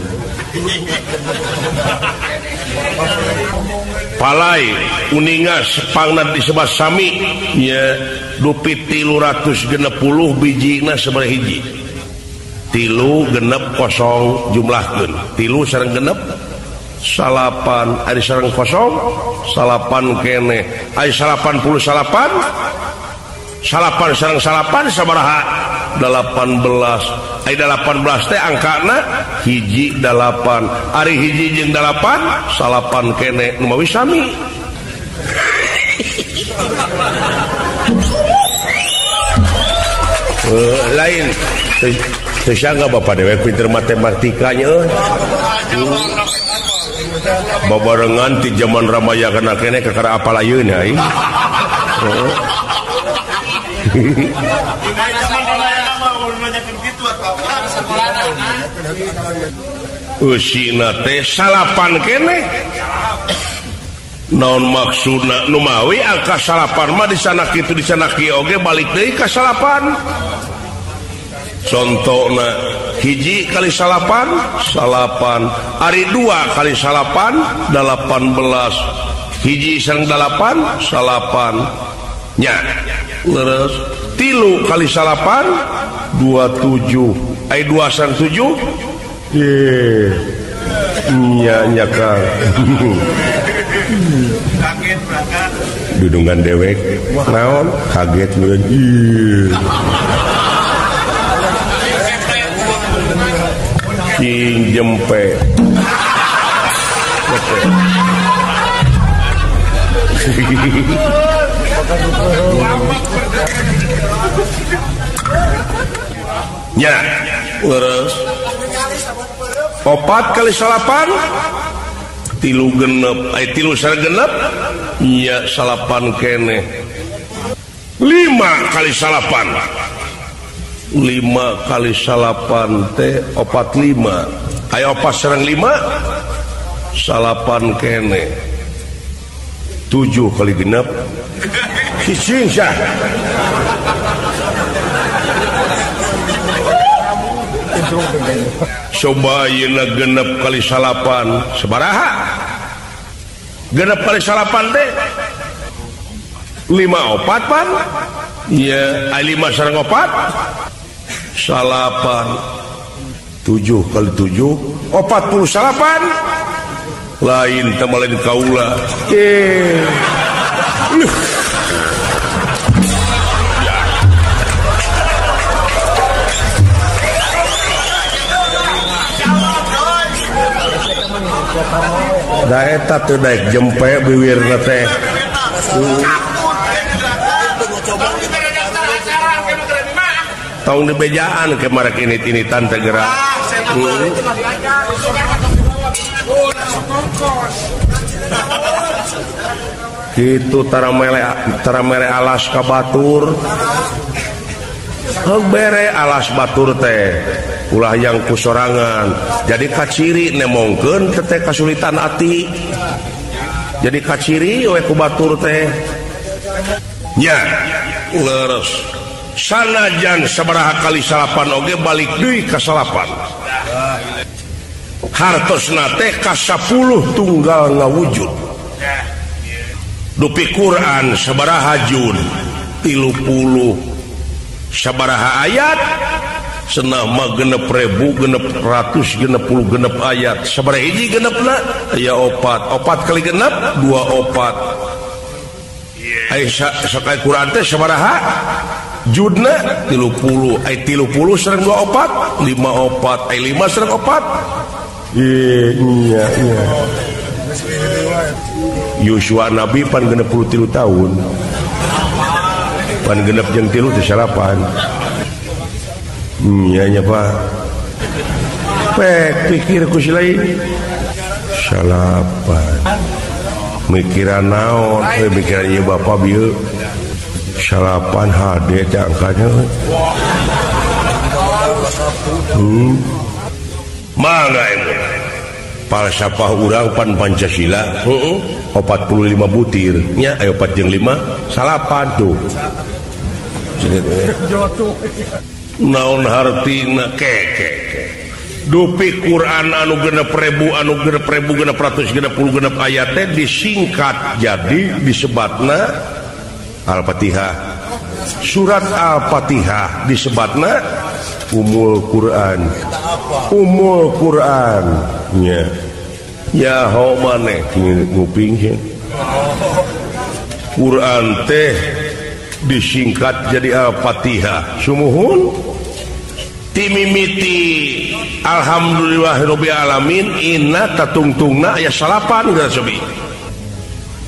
Palai uninga sepangna disebat sami nya dupi 360 bijina sabaraha hiji. 3 genep 0 jumlahkeun. 3 sareng genep 9 ari sareng 0 9 keneh. Ari 89 salapan sareng salapan sabaraha 18. Ai 18 teh angkana hiji 8. Ari hiji jeung 8 salapan keneh nu mawi sami. Lain teu sangga bapak dewek pinter matematikanya euy. Babarengan ti jaman Ramayana keneh kakara apal ayeuna euy. Usina teh salapan keneh. Naon maksudna numawi angka salapan mah disana kitu disana kieu oge balik deui ka salapan. Contona hiji kali salapan salapan, ari 2 kali salapan 18, hiji sareng 8 salapan nya. Leres 3 kali salapan 27, ai 2 sareng 7 nya nya Kang. Kaget berangkat. Dudungan dewek naon kaget meureun. Ih. Cing jempe. Nya, leres. 4 kali salapan 3 genep, ai 3 sareng genep nya salapan keneh. 5 kali salapan. 5 kali salapan teh 45. Ai 4 sareng 5 salapan keneh. 7 kali genep cicing sah. Coba ayeuna genep kali salapan sabaraha? Genep kali salapan teh 5 4 pan? Iya, ai 5 sareng 4 salapan. 7 kali 7 48. Lain teh lain kaula. Da eta teu daek jempe biwirna teh. Tong dibejaan ke marek init-initan teh gerak. Kitu tara mere alas ka batur. Heug bere alas batur teh. Ulah yang kusorangan. Jadi kaciri nemongkeun teh kasulitan ati. Jadi kaciri we ku batur teh. Nya, leres. Sanajan sabaraha kali salapan oge balik deui ka salapan. Hartosna teh ka 10 tunggal ngawujud. Dupi Quran sabaraha jun 30 sabaraha ayat senah mah 6.660 ayat sabaraha hiji genepna aya 4 4 kali genep 24. Ai sakai Quran teh sabaraha judna 30 ai 30 sareng 24 54 ai 5 sareng 4. Iya iya. Yusua Nabi pan 63 tahun. Pan genep jeung 3 teh salapan. Nya nya Pak. Pek pikir ku si lain. Salapan. Mikiran naon we mikiran ieu bapa bieu salapan HD teh angkanya. Mangga ieu. Falsafah urang pan Pancasila heeh 45 butir nya aya 4 jeung 5 salapan tuh. Naon hartina keke dupi Quran anu 6.000 anu 6.666 ayat teh disingkat jadi disebatna Al-Fatihah. Surat Al-Fatihah disebatna Umul Quran. Umul Quran nya. Ya ho maneh nguping sih. Quran teh disingkat jadi Al-Fatihah. Sumuhun timimiti alhamdulillahirabbil alamin inna tatungtungna aya salapan geus sobi.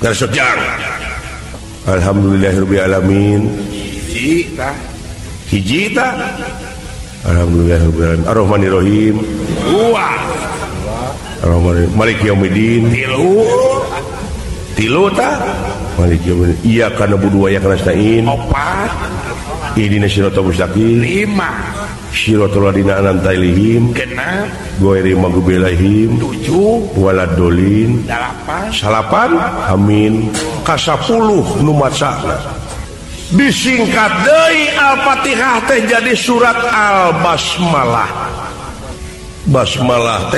Geus sejang. Alhamdulillahirabbil alamin. Hiji tah. Hiji tah. Alhamdulillahirabbil alamin. Arrahmanirrahim. Dua. Arrahmanirrahim. Maliki yaumiddin. Tilu. Tilu tah. Maliki yaumiddin. Iyyaka na'budu wa iyyaka nasta'in. Opat. Ihdinas siratal mustaqim. Lima. Siratal ladzina an'amta 'alaihim. Genep. Ghairil maghdubi 'alaihim. 7. Waladdallin. 8. Salapan. Amin. Ka 10 nu macana. Disingkat deui Al-Fatihah teh jadi surat Al-Basmalah. Basmalah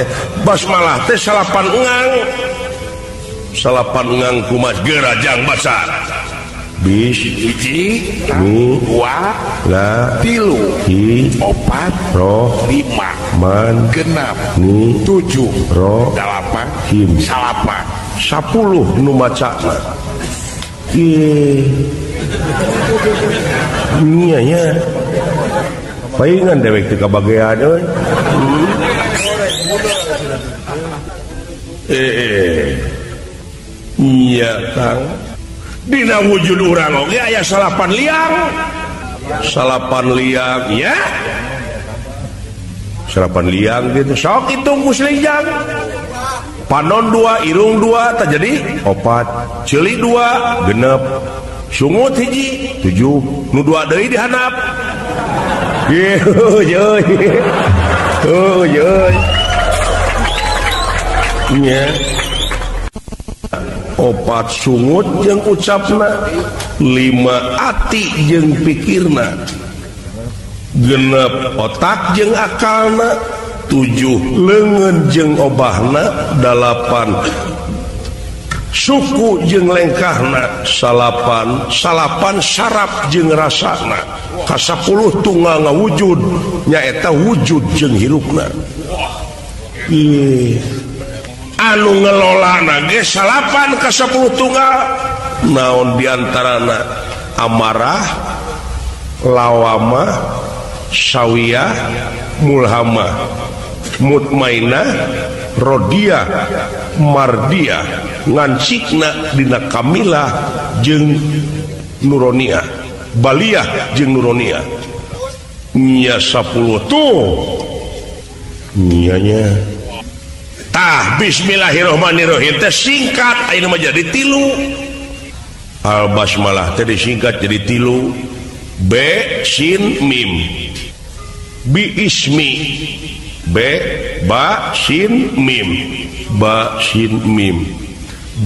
teh salapan engang. Salapan engang kumas gerajang baca. Bis hiji, mi, dua, la, tilu, hi, opat, ro, lima, man, genap, ni, 7, ro, 8, him, salapan, 10 nu macana. Ih, nya nya, palingan dewek teu kabagean euy. Iya Kang. Dina wujud urang oge aya salapan liang. Salapan liang ya. Salapan liang gitu. Sok hitung ku selinjang. Panon 2, irung 2 tah jadi 4. Ceuli 2, genep. Sungut hiji, 7. Nu 2 deui dihandap. Yeuh yeuh. Oh yeuh. Nya. 4 sungut jeung ucapna, 5 ati jeung pikirna, 6 otak jeung akalna, 7 leungeun jeung obahna, 8 suku jeung lengkahna, salapan saraf jeung rasana, ka 10 tunggal ngawujud nyaeta wujud jeung hirupna. Ih, anu ngelolana ge salapan ka 10 tunggal. Naon diantarana? Amarah, lawamah, sawiyah, mulhamah, mutmainah, rodiah, mardiah, ngancikna dina kamilah jeung nuroniah, baliah jeung nuroniah. Nya 10 tuh nyanya. Tah bismillahirrahmanirrahim teh singkat ayeuna mah jadi 3. Al basmalah teh disingkat jadi 3. B sin mim. Bi ismi. B ba sin mim. Ba sin mim.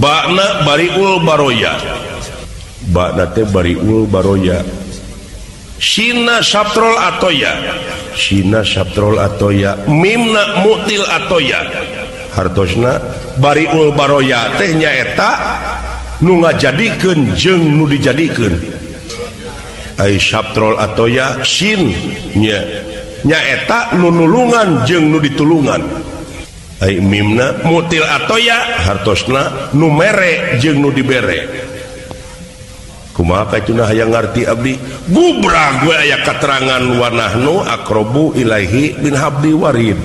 Ba'na bariul baroya. Ba'na teh bariul baroya. Sina satrol atoya. Sina satrol atoya. Mimna mutil atoya. Hartosna bariul baroya teh nyaeta nu ngajadikeun jeung nu dijadikeun. Ai satrol atoya sin nya nyaeta nu nulungan jeung nu ditulungan. Ai mimna mutil atoya hartosna nu mere jeung nu dibere. Kumaha kacuna hayang ngarti abdi gubrag we aya katerangan wanahnu akrobu ilaihi min habdi warid.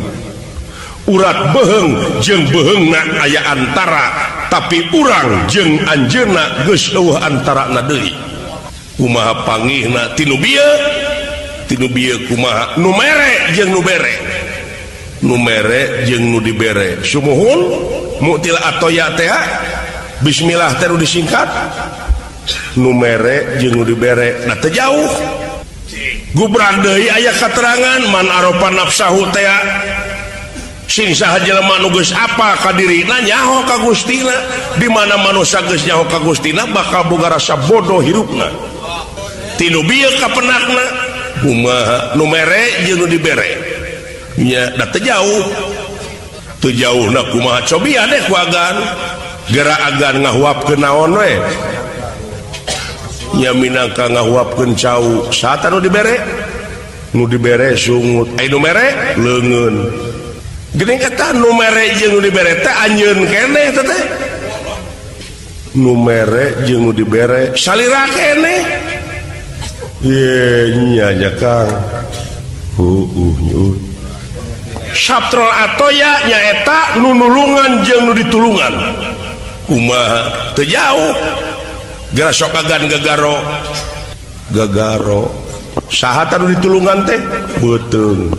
Urat beheng jeung beheungna aya antara, tapi urang jeung anjeunna geus eueuh antarana deui. Kumaha pangihna tinu bieu? Tinu bieu kumaha nu mere jeung nu bere. Nu mere jeung nu dibere. Sumuhun mutil atoya teh Bismillah teh nu disingkat nu mere jeung nu dibere da teu jauh. Gubrag deui aya katerangan man arofa nafsahu teh sing saha jelema nu geus apa ka dirina nyaho ka Gustina. Di mana manusia geus nyaho ka Gustina bakal boga rasa bodoh hirupna. Tinu bieu kapenakna kumaha nu mere jeung nu dibere nya da teu jauh. Teu jauhna kumaha cobian deh ku agan geura agan ngahuapkeun naon we nya minangka ngahuapkeun cau saha nu dibere nu dibere sungut ai nu mere leungeun geuning eta nu mere jeung nu dibere teh anjeun keneh teh teh nu mere jeung nu dibere salira keneh ye nya nya Kang heueuh nyuun Satrol atoya nyaeta nu nulungan jeung nu ditulungan kumaha teu jauh geura sok agan gagaro gagaro saha tah nu ditulungan teh beuteung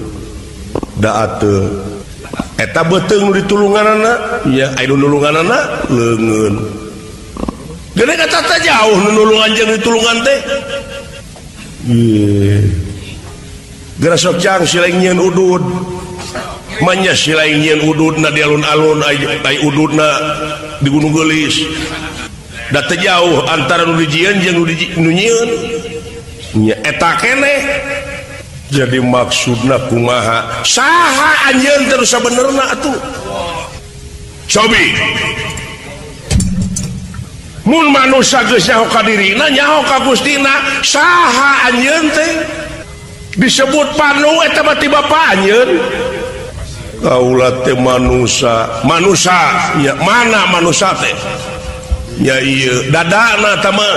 da teu eta beuteung nu ditulunganana nya aya nu nulunganana leungeun geuning eta teh jauh nu nulungan jeung ditulungan teh ye geura sok jang silaing nyieun udud manya silaing nyieun ududna di alun-alun ai ududna di Gunung Geulis da teu jauh antara nu dijieun jeung nu nyieun nya eta keneh. Jadi maksudna kumaha saha anjeun terus sabenerna atuh cobi mun manusia geus nyaho ka dirina nyaho ka Gustina saha anjeun teh disebut panu eta mah ti bapa anjeun kaula teh manusa manusa nya mana manusa teh nya ieu dadana tah mah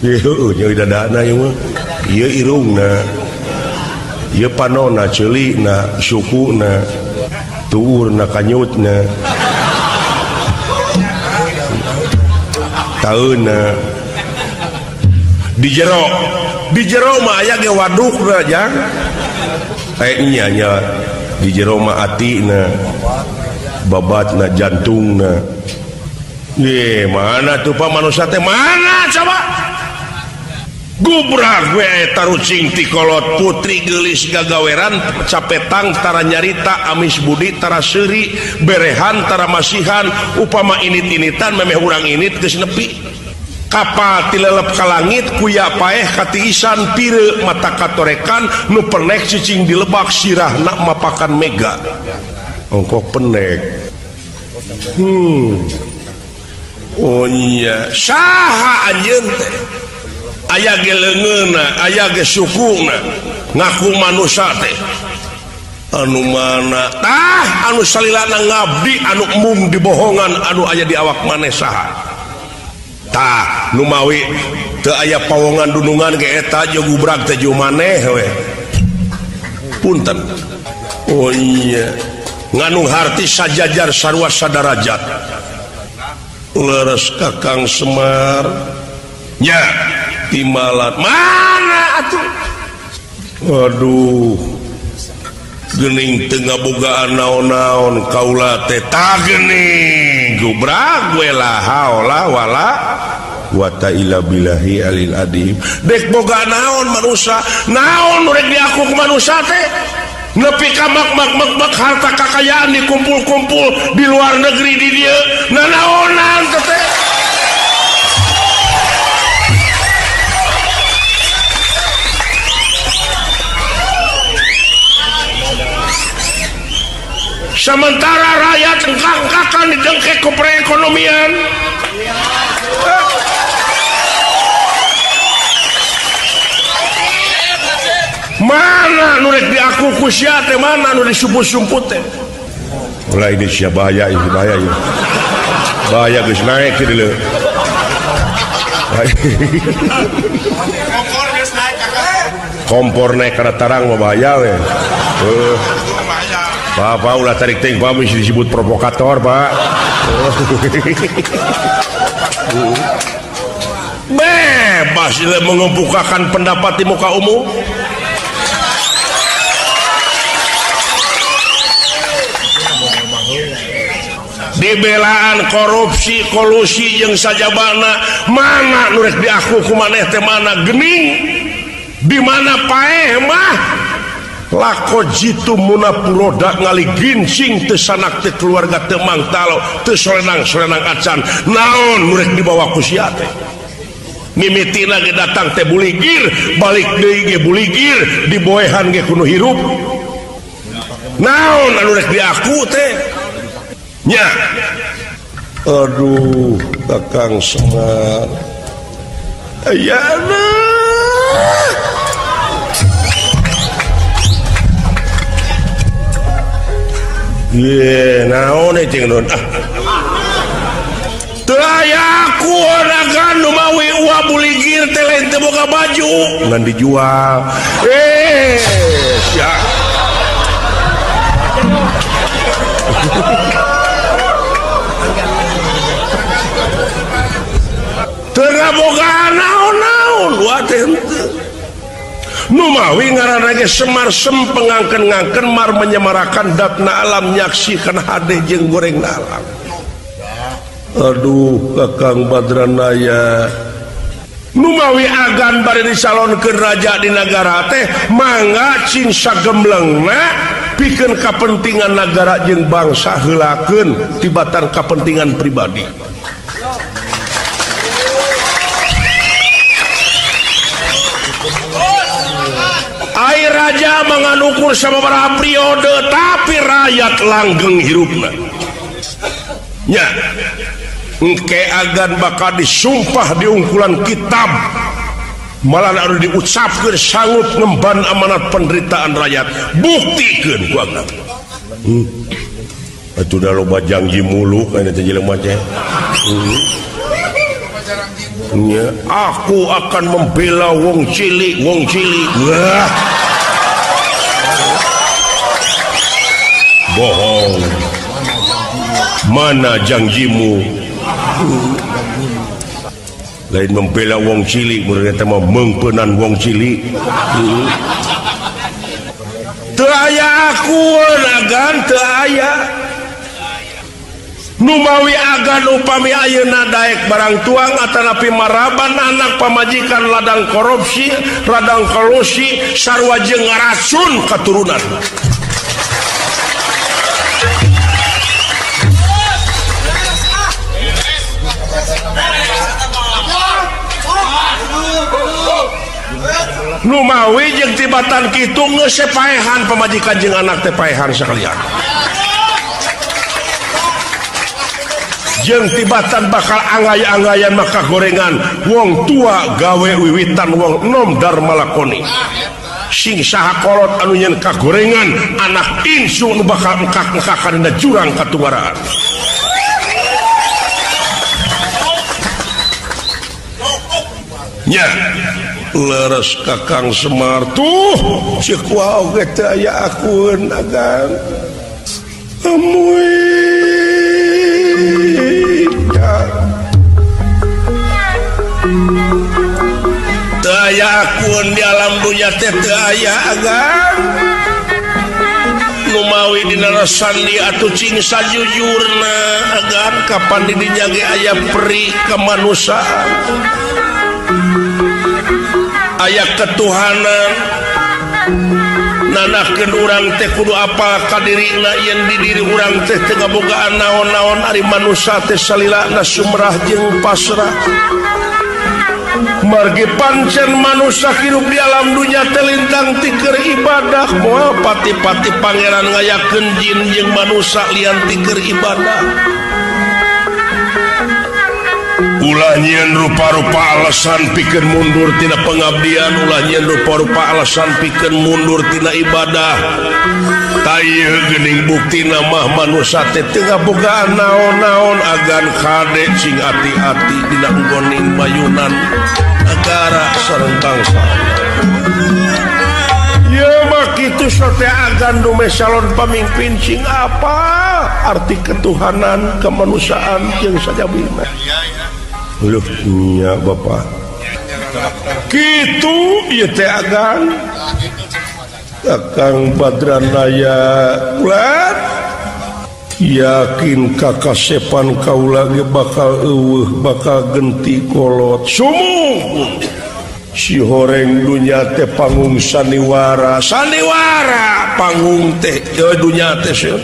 ieu nya dadana ieu mah ieu irungna ieu panona ceulina sukuna tuurna kanyutna taeuna di jero mah aya ge wadukna jang nya nya di jero mah atina babatna jantungna ye mana tuh pak manusia teh mana coba gubrak we tarucing ti kolot putri geulis gagaweran capetang tara nyarita amis budi tara seuri berehan tara masihan upama init-initan memeh urang init geus nepi kapal tilelep ka langit kuya paeh katiisan pire mata katorekan nu penek cicing di lebak sirahna mapakan mega ongkok penek oh iya saha anjeun teh aya ge leungeunna aya ge sukuna ngaku manusa teh anu mana tah anu salilana ngabdi anu embung dibohongan anu aya di awak maneh saha tah nu mawi teu aya pawongan dunungan ge eta jeung gubrak teh jeung maneh we punten oh iya nganung harti sajajar sarua sadarajat leres Kakang Semar nya timalat mana atuh aduh geuning teu ngabogaan naon-naon kaula teh tah geuning gubrak we la haula wala quwata illa billahi alil adim dek boga naon manusa naon nu rek diaku ku manusa teh nepi ka mak harta kakayaan dikumpul-kumpul di luar negeri di dieu nanaonan teh. Sementara rakyat engkak-engkakan didengkek ke perekonomian. Mana nu rek diaku ku sia teh, mana nu disumput-sumput teh. Ulah ini sia bahaya ini, bahaya ini. Bahaya geus naik kieu leuh. Kompor naik kana tarang mah bahaya we. Heuh. Bapak ulah tarik ting, Pak, mesti disebut provokator, Pak. Bebas mengemukakan pendapat di muka umum. Di Dibelaan korupsi kolusi jeung sajabana mana nu rek diaku ku maneh teh mana gening di mana paeh mah lako jitu munapuroda ngaligincing teu sanak teu keluarga teu mangtalo teu solenang-solenang acan naon nu rek dibawa ku sia teh mimitina ge datang teh buligir balik deui ge buligir diboehan ge kudu hirup naon anu rek diaku teh nya. Aduh Kakang Semar ayana ye naon cing nun teu aya aku agan nu mawi uah buligir teh lain teu boga baju ngan dijual sia teu boga naon-naon wa teh henteu nu mawi ngaranna ge Semar sempengangkeun-ngangkeun mar menyemarakan datna alam nyaksikan hade jeung gorengna alam. Aduh Kakang Badranaya nu mawi agan bade dicalonkeun raja di nagara teh mangga cing sagemblengna pikeun kapentingan nagara jeung bangsa heulakeun tibatan kapentingan pribadi. Ai raja manganukur sababaraha periode tapi rakyat langgeng hirupna. Nya engke agan bakal disumpah di ungkulan kitab malah anu diucapkeun sanggup ngemban amanat penderitaan rakyat buktikeun ku agan. Atuh da loba janji mulu kana teh jelema teh. Ya, aku akan membela wong cilik, wong cilik. Wah. Bohong. Mana janjimu? Lain membela wong cilik, mun eta mah meungpeunan wong cilik. Teu aya aku agan teu aya. Numawi agan upami ayeuna daek barang tuang atanapi maraban anak pamajikan ladang korupsi, ladang kolusi, sarua jeung ngaracun katurunan. Numawi jeung tibatan kitu geus paehan pamajikan jeung anak teh paehan sakalian. Jeung tibatan bakal angay-angayan maka gorengan wong tua gawe wiwitan wong enom dharma lakoni sing saha kolot anu nyen kagorengan anak insu nu bakal engkak-engkakan dina jurang katunggaraan. Nya leres Kakang Semar tuh ceuk wae oge teu aya akueun agan amuy teu aya akun di alam dunya teh teu aya agan nu mawi dina sandi atuh cing sajujurna agan kapan di dinya ge aya peri kemanusiaan aya ketuhanan nanakeun urang teh kudu apal ka dirina yen di diri urang teh teu ngabogaan naon-naon ari manusa teh salilana sumrah jeung pasrah. Margi pancen manusa hirup di alam dunya teh lintang ti keur ibadah moal pati-pati pangeran ngayakeun jin jeung manusa lian ti keur ibadah. Ulah nyieun rupa-rupa alasan pikeun mundur tina pengabdian, ulah nyieun rupa-rupa alasan pikeun mundur tina ibadah. Tayeuh geuning buktina mah manusa teh teu ngabogaan naon-naon agan kade sing ati-ati dina nggoning bayunan negara sareng bangsa. Ieu mah kitu sote agan dume calon pamimpin sing apa arti ketuhanan, kemanusiaan jeung sajabina. Loh, nya Bapak. Kitu ieu teh agan. Kakang Badranaya ulat. Yakin kakasepan kaula ge bakal eueuh bakal genti kolot. Sumuh si horeng dunya teh panggung sandiwara. Sandiwara panggung teh dunya teh seueur.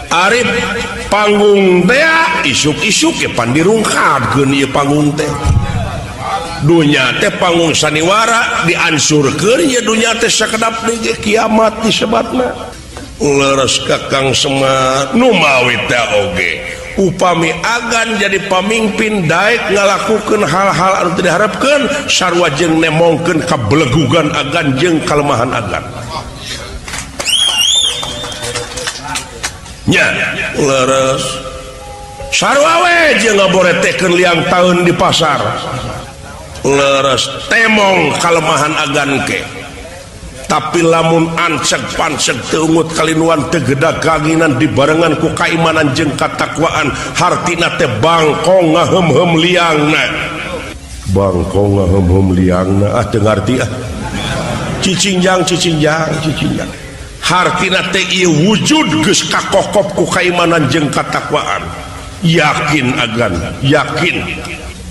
Arif panggung teh isuk-isuk ge pan dirungkadkeun ieu panggung teh. Dunya teh panggung sandiwara diansurkeun ieu dunya teh sakedap deui ge kiamat disebatna. Leres Kakang Semar nu mawi teh oge upami agan jadi pamimpin daek ngalakukeun hal-hal anu teu diharepkeun sarua jeung nemongkeun kabelegugan agan jeung kalemahan agan. Nya leres sarua we jeung ngaboretekeun liang taun di pasar. Leres temong kalemahan agan ke. Tapi lamun anceg panceg teungut kalinuan tegedag kanginan dibarengan ku kaimanan jeung katakwaan hartina teh bangkong ngaheumheum liangna. Bangkong ngaheumheum liangna ah teu ngarti ah. Cicingjang cicingjang cicingjang. Hartina teh ieu wujud geus kakokop ku kaimanan jeung katakwaan. Yakin agan, yakin.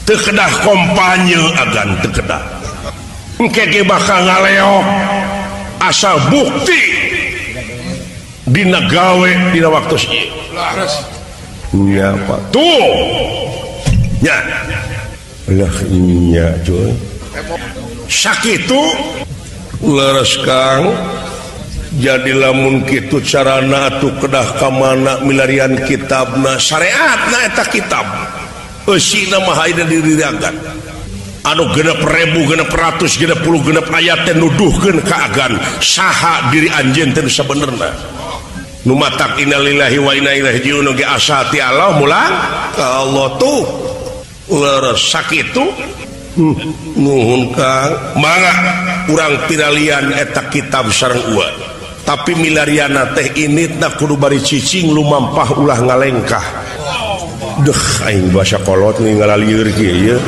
Teu kedah kompanye agan teu kedah. Engke ge bakal ngaleok. Asal bukti dina gawe dina waktu ieu. Nya Pak. Tuh. Nya. Lah nya cuy. Sakitu leres Kang. Jadi lamun kitu carana atuh kedah ka mana milarian kitabna syariatna eta kitab. Eusina mah hayang diriragan. Anu 6.660 ayat teh nuduhkeun ka agan saha diri anjeun teh sabenerna. Nu matak innalillahi wa inna ilaihi rajiun ge asa ti Allah mulang ka Allah tuh. Leres sakitu nuhun Kang mangga urang piralian eta kitab sareng ua. Tapi milariana teh initna kudu bari cicing lumampah ulah ngalengkah. Deuh aing basa kolot ngalalieur kieu ieu.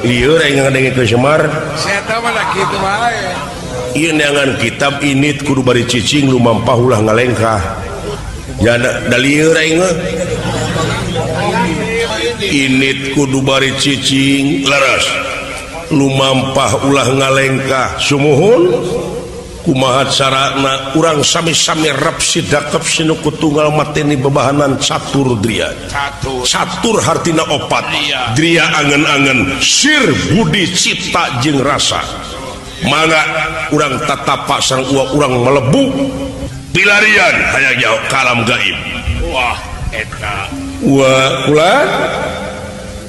Lieur aing ngadengkeun Semar. Saya mah da kitu wae. Ieu neangan kitab init kudu bari cicing lumampah ulah ngalengkah. Ya da lieur aing mah. Init kudu bari cicing leres. Lumampah ulah ngalengkah. Sumuhun kumaha carana urang sami-sami rep sidakep sinuku tunggal mateni bebahanan catur dria. Catur hartina opat, dria angen-angen, sir budi cipta jeung rasa. Mangga urang tatapa sareng uang urang melebu pilarian hayang jauh kalam gaib. Wah eta. Wah kula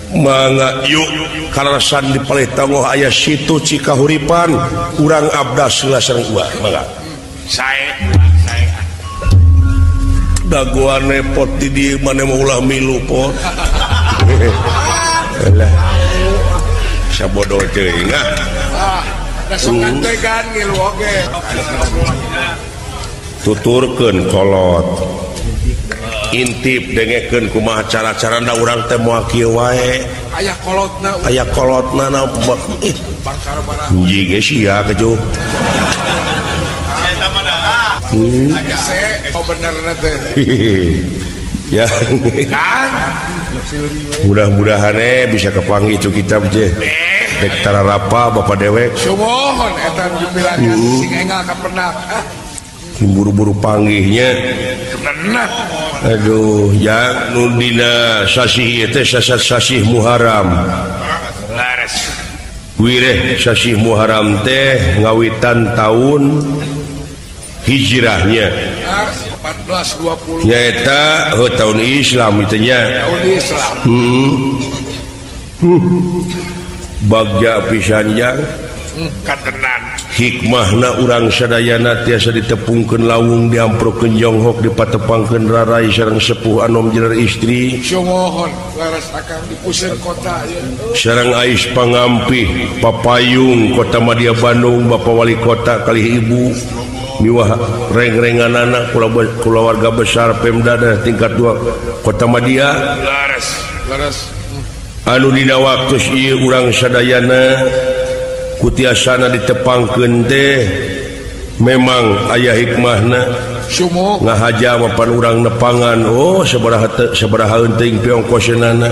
mangga yuk karasan di palih tanggoh aya situ Cikahuripan urang abdas heula sareng uwa mangga. Sae sae. Dagoane pot di dieu mane mah ulah milu pot. Lah. Sabodo teuing ah. Ah, da sok teh kan ngilu oge. Tuturkeun kolot. Intip dengekeun kumaha cara-carana urang teh moal kieu wae. Aya kolotna. Aya kolotna na ih. Hiji ge sia kejuh. Eta mah dah. Oh benerna teh. Ya. Kan mudah-mudahan bisa kepanggih itu kitab je. Dek tararapa bapak dewek. Sumuhun eta jumpilannya sing enggal ka pernah. Buru-buru panggihnya. Aduh, ya nu dina sasih ieu teh sasih Muharram. Wireh sasih Muharram teh ngawitan tahun hijrahnya. 1420. Nyaeta heuh tahun Islam itu nya. Tahun Islam. Bagja pisan jang. Katenan. Hikmahna urang sadayana tiasa ditepungkeun lawung diamprokeun jonghok dipatepangkeun rarai sareng sepuh anom jenar istri. Sumuhun laras akang di puseur kota ieu. Sareng ais pangampih papayung Kota Madya Bandung Bapak Wali Kota kalih ibu miwah reng-renganana kulawarga besar Pemda dan tingkat 2 Kota Madya. Laras, laras. Anu dina waktu ieu urang sadayana kutiasana ditepangkeun teh memang aya hikmahna. Ngahaja mah pan urang nepangan oh sabaraha sabaraha heunteuing piongkoseunana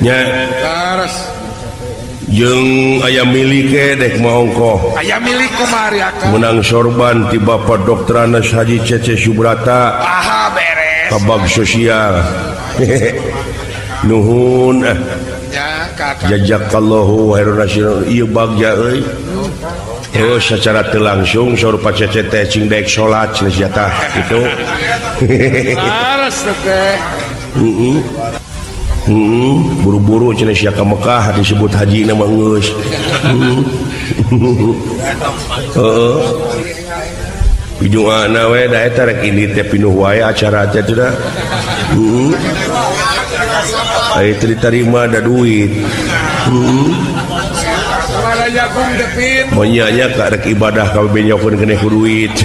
nya jeung aya milik dek maongkoh aya milik kumari akang menang sorban ti Bapak Dr. Anas Haji Cece Subrata aha beres kabag sosial nuhun ya kakak jazakallahu khairun nasirin ieu bagja euy oh secara teu langsung saur Pak Cece teh cing daek salat cenah sia tah kitu laras teh heeh buru-buru cenah sia ka Mekah disebut haji na mah geus. Heeh. Pijuana we da eta rek ini teh pinuh wae acara teh cenah. Heeh. Aya teu ditarima da duit. Heeh. Monya nya ka rek ibadah ka benyokeun keneh ku duit.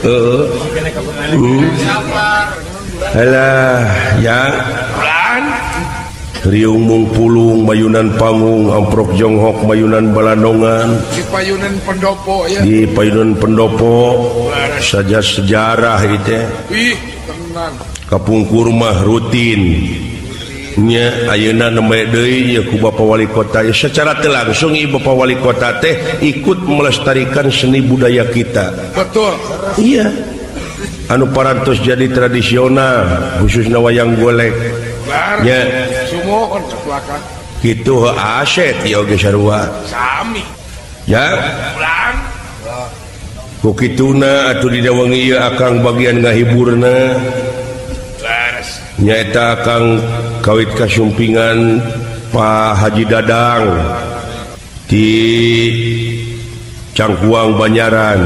Heeh. Alah ya Riung mung pulung mayunan panggung amprok jonghok mayunan balandongan di payunan pendopo ya di payunan pendopo saja sejarah itu ih tenan kapungkur mah rutin nya ayeuna nembe deui nya ku Bapak Wali Kota ya, secara teu langsung ieu Bapak Wali Kota teh ikut melestarikan seni budaya kita betul iya anu parantos jadi tradisional khususna wayang golek nya gitu aset ya oge sarua sami ya ku kituna atuh dina wengi ieu akang bagian ngahiburna nyaeta akang kawit kasumpingan Pak Haji Dadang di Cangkuang Banyaran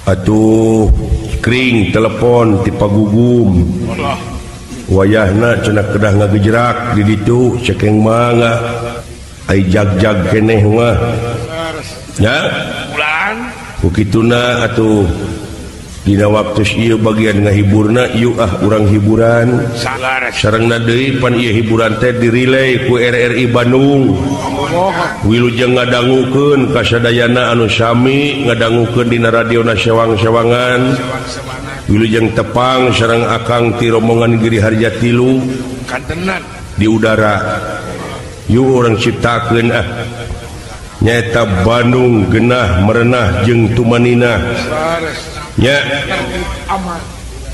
atuh kring telepon ti Pagugum wayahna cenah kedah ngagejrak di ditu cekeng mangga ai jag-jag keneh mah ya ku kituna atuh dina waktu ieu bagian ngahiburna ieu ah urang hiburan sarengna deui pan ieu hiburan teh dirilay ku RRI Bandung wilujeng ngadangukeun ka sadayana anu sami ngadangukeun dina radiona sewang-sewangan wilujeng tepang sareng akang ti rombongan Giri Harja tilu di udara yuk urang ciptakeun ah nyaeta Bandung genah merenah jeung tumaninah nya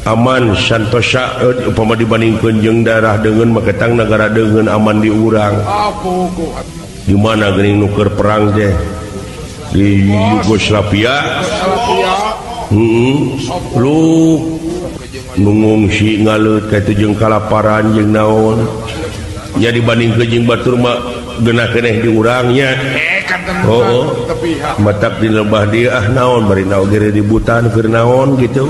aman santosa upama dibandingkeun jeung daerah deungeun maketang nagara deungeun aman di urang di mana geuning nu keur perang teh di Yugoslavia lu ngungsi ngaleut ka itu jeung kalaparan jeung naon nya dibandingkeun jeung batur mah genah keneh di urang nya oh matak di lebah dia ah naon bari naon gere ributan keur naon gitu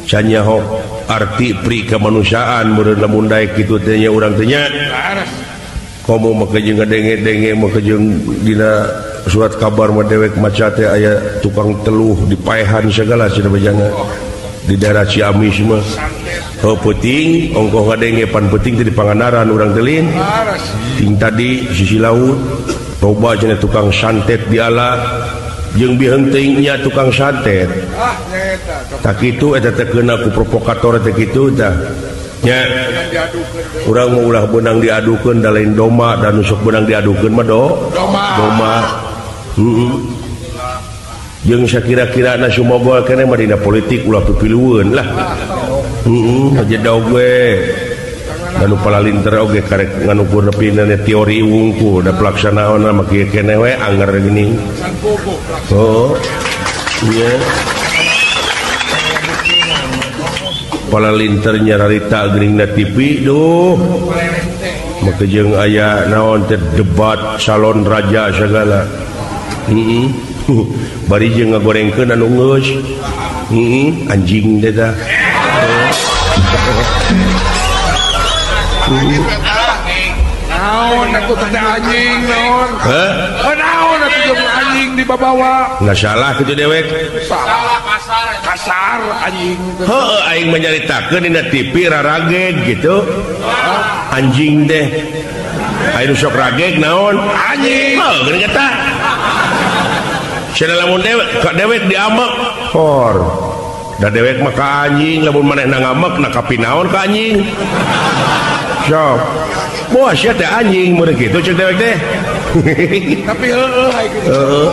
can nyaho arti pri kemanusiaan meureun lamun daek kitu teh nya urang teh nya komo make jeung ngadenge-denge make jeung dina surat kabar mah dewek maca teh aya tukang teluh dipaehan segala cenah bejana di daerah Ciamis mah heuh peuting ongkoh ngadenge pan peuting teh di Pangandaran urang teh lin ting tadi sisi laut loba cenah tukang santet diala jeung biheung teuing nya tukang santet tak kitu eta teh keuna ku provokator teh kitu tah nya urang mah ulah beunang diadukeun da lain doma da nu sok beunang diadukeun mah doma jeung sakira-kira na sumogol keneh mah dina politik ulah pipilueun lah aja daog we anu palalinter oge karek nganukur nepi teori wungkul da pelaksanaanna mah kieu keneh we anger geuning oh iya palalinter nyararita geuning na TV duh make jeung aya naon teh debat salon raja segala bari jeung ngagorengkeun anu geus anjing teh tah naon atuh teh anjing naon heuh naon atuh jeung anjing dibabawa enggak salah kitu dewek salah kasar kasar anjing heuh aing mah nyaritakeun dina TV rarageg gitu anjing teh aya nu sok rageg naon anjing heuh geuning eta Cenah lamun dewek ka dewek diamek hor. Da dewek mah ka anjing lamun manehna ngamek na kapinaon ka anjing. Sok. Boa sia teh anjing mun kitu ceuk dewek teh. Tapi heueuh ai kitu. Heeh.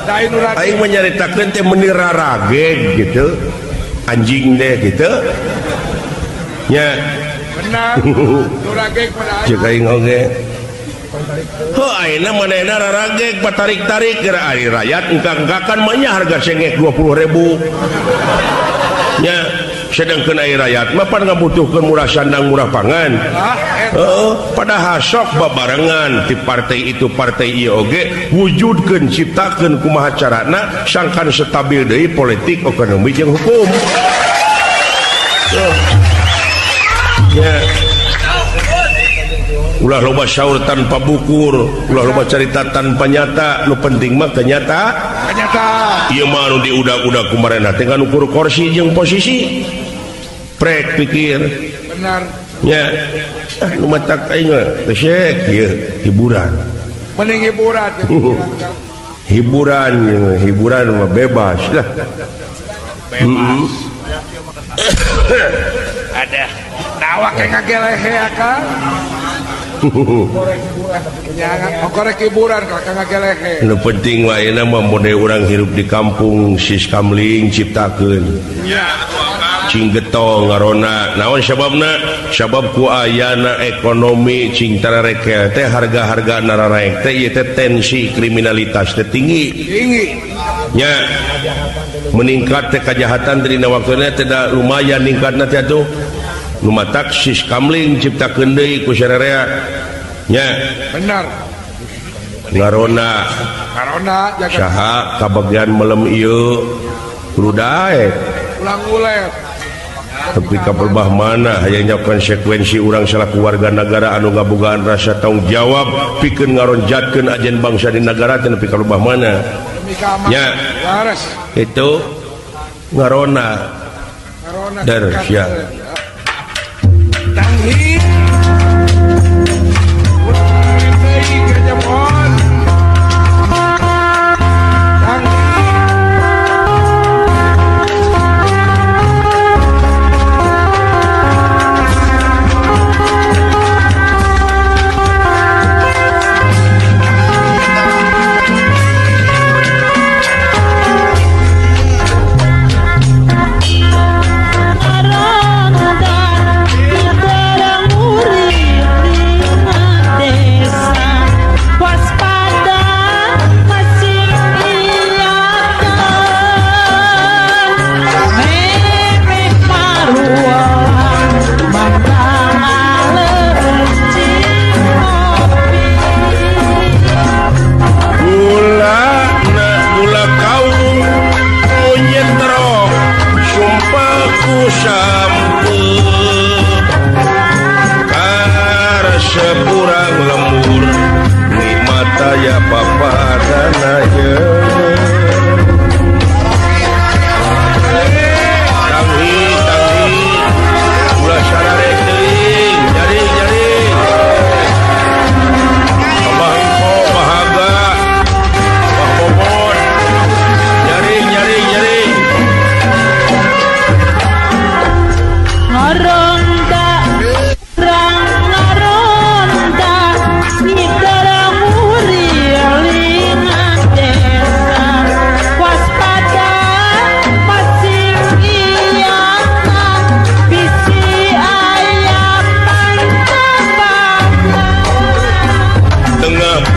Da anu aing mah nyaritakeun teh meuni rarageg gitu. Anjing teh gitu. Nya. Benar. Nu rageg mah aing. Ceuk aing oge. Heuh ayeuna manehna rarageg patarik-tarik geura ari rakyat engkang-engkakan mah nya harga sengek 20.000. Nya sedangkeun ari rakyat mah pan ngabutuhkeun murah sandang murah pangan. Heeh, padahal sok babarengan ti partai itu partai ieu oge wujudkeun ciptakeun kumaha carana sangkan stabil deui politik ekonomi jeung hukum. Nya ulah loba syaur tanpa bukur, ulah loba carita tanpa nyata, nu penting mah kenyata. Kenyata. Ieu mah anu diudag-udag kumareuna teh ngan ukur kursi jeung posisi. Prek pikir. Benar. Nya, ah nu matak aing mah resek ieu hiburan. Mending hiburan. Hiburan, hiburan mah bebas lah. Bebas. Ada dawak yang ngagelehe akang. Korek hiburan kakak ngagelehe. Nu penting mah ayeuna mah mode urang hirup di kampung siskamling ciptakeun. Cing getong ngarona. Naon sababna? Sabab ku ayana ekonomi cing tararekel teh harga-harga nararaek teh ieu teh tensi kriminalitas teh tinggi. Tinggi. Nya meningkat teh kejahatan dina waktuna teh da lumayan ningkatna teh atuh. Nu matak siskamling ciptakeun deui ku sararea. Nya benar. Ngarona. Ngarona jaga. Saha kabagian melem ieu kudu daek. Ulang ulet. Tapi ka perbah mana hayang nya konsekuensi urang salaku warga negara anu ngabogaan rasa tanggung jawab pikeun ngaronjatkeun ajen bangsa di negara teh nepi ka perbah mana. Nya. Itu ngarona. Ngarona. Der sia. Tanghi. Sepurang lembur nikmat aya papadana ye. Tanghi tanghi ulah sararek teuing jaring jaring Abah Ipo bahaga Abah Bobot jaring jaring jaring Ngaronda rang ngaronda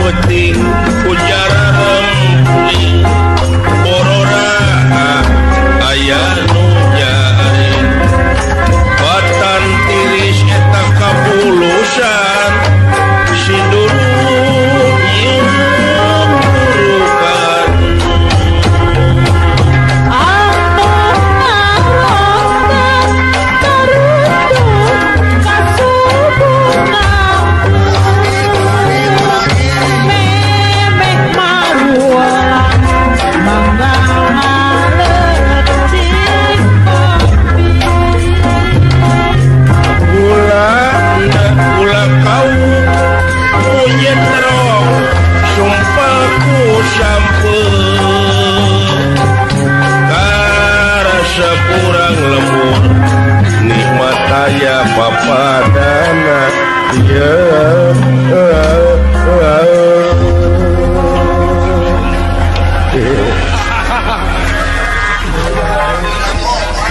Penting ujaran rempling borora aya nu nyaring batan tiris eta kabulusan siduru ieu burukan anu ngaronda tarutuh kasubuhan sumpah ku sampeu. aya papadana ye